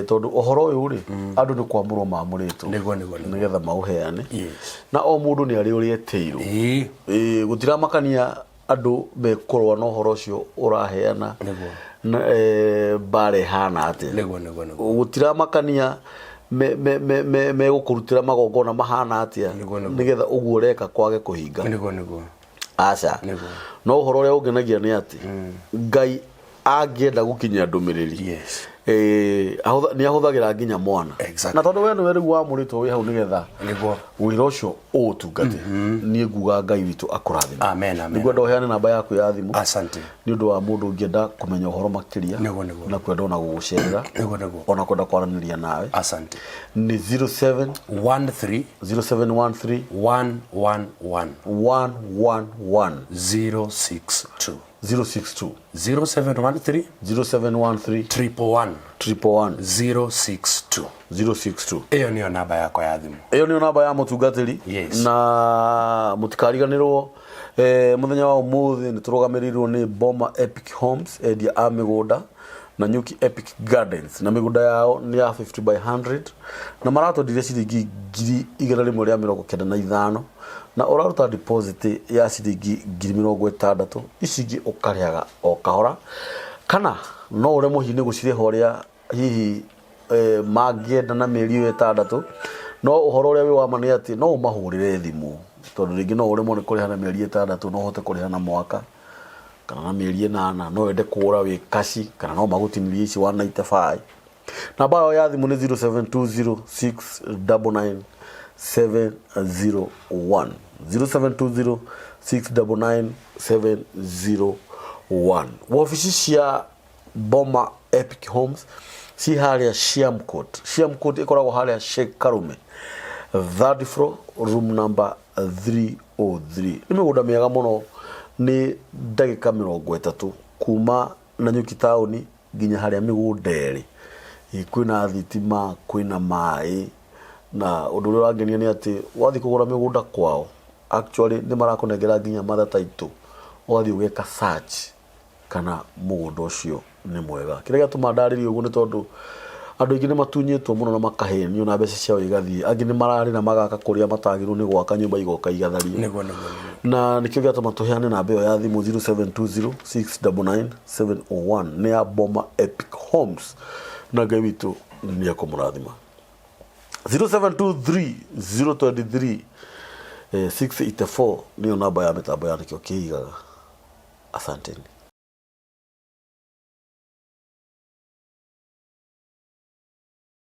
Tondũ ũhoro ũyũ rĩ, andũ nĩ kwamũrwo mamũrĩtwo. Nĩguo, nĩguo, nĩguo. Nĩgetha maũheane. Yes. Na o mũndũ nĩ arĩ ũrĩa etĩirwo. Ĩĩ. Gũtiramakania andũ mekũrũa na ũhoro ũcio ũraheana. Nĩguo. Na mbara ĩhana atĩa. Nĩguo, nĩguo, nĩguo. Gũtiramakania megũkũrutĩra magongona mahana atĩa. Nĩguo, nĩguo. Nĩgetha ũguo ũreka kwage kũhinga. Nĩguo, nĩguo. Aca. Nĩguo. No ũhoro ũrĩa ũngenagia nĩ atĩ, Ngai angĩenda gũkinyia ndũmĩrĩri, Yes. nĩ ahũthagĩra nginya mwana. Exactly. Na tondũ we nĩwe rĩu wamũrĩtwo wĩ hau nĩgetha Nĩguo. wĩra ũcio ũũtungate. Niĩ nguga Ngai witũ akũrathime. Amen, amen. Nĩguo ũheane namba yaku ya thimũ. Asante. Nĩ ũndũ wa mũndũ ũngĩenda kũmenya ũhoro makĩria. Nĩguo, nĩguo. Na kwenda ona gũgũcerera. Nĩguo, nĩguo. Ona kwenda kwaranĩria nawe. Asante. Nĩ zero seven One three. zero seven one three. One one one. One one one. Zero six two. Zero six two. Zero seven one three. Zero seven one three. Triple one. Triple one. Zero six two. Zero six two. Ĩyo nĩyo namba yakwa ya thimũ. Ĩyo nĩyo namba ya mũtungatĩri. Yes. Na mũtikariganĩrwo, mũthenya wa ũmũthĩ nĩ tũrũgamĩrĩirwo nĩ Boma Epic Homes, endia a mĩgũnda na Nyuki Epic Gardens, na mĩgũnda yao nĩ ya 50 by 100 na maratwendirie ciringi ngiri igana rĩmwe rĩa mĩrongo kenda na ithano, na ũraruta deposit ya ciringi ngiri mĩrongo ĩtandatũ, ici ingĩ ũkarĩhaga o kahora, kana no ũremwo hihi nĩ gũcirĩha ũrĩa hihi eh, mangĩenda na mĩeri ĩyo ĩtandatũ no ũhoro ũrĩa wĩ wa ma nĩ atĩ no ũmahũrĩre thimũ tondũ rĩngĩ no ũremwo nĩ kũrĩha na mĩeri ĩtandatũ no ũhote kũrĩha na mwaka kana na mĩeri ĩnana no wende kũgũra wĩ kaci kana no magũtinĩrie ici 195 namba yao ya thimũ nĩ 0720699701 0720699701 wabici cia Boma Epic Homes ci harĩa Siamcourt. Siamcourt ĩkoragwo harĩa Sheikh Karume third floor room number 303. Nĩ mĩgũnda mĩega mũno, nĩ ndagĩka mĩrongo ĩtatũ kuma Nanyuki taũni nginya harĩa mĩgũnda ĩrĩ. Kwĩna thitima, kwĩna maĩ na ũndũ ũrĩa ũrangenia nĩ atĩ wathiĩ kũgũra mĩgũnda kwao actually nĩ marakũnengera nginya mother title ũgathiĩ ũgeka search kana mũgũnda ũcio nĩ mwega. Kĩrĩa gĩatũma ndarĩrie ũguo nĩ tondũ andũ aingĩ nĩ matunyĩtwo mũno na makahenio na mbeca ciao igathiĩ. Angĩ nĩ mararĩ na magaka kũrĩa matagĩrĩirwo nĩ gwaka nyũmba igoka igathario. Nĩguo, nĩguo, nĩguo. Na nĩkĩo gĩatũma tũheane namba ĩyo ya thimũ 0720 699 701 nĩ ya Boma Epic Homes na Ngai witũ nĩ ekũmũrathima. 0723 023 684 nĩyo namba ya mĩtambo ya nĩkĩo kĩigaga. Asanteni.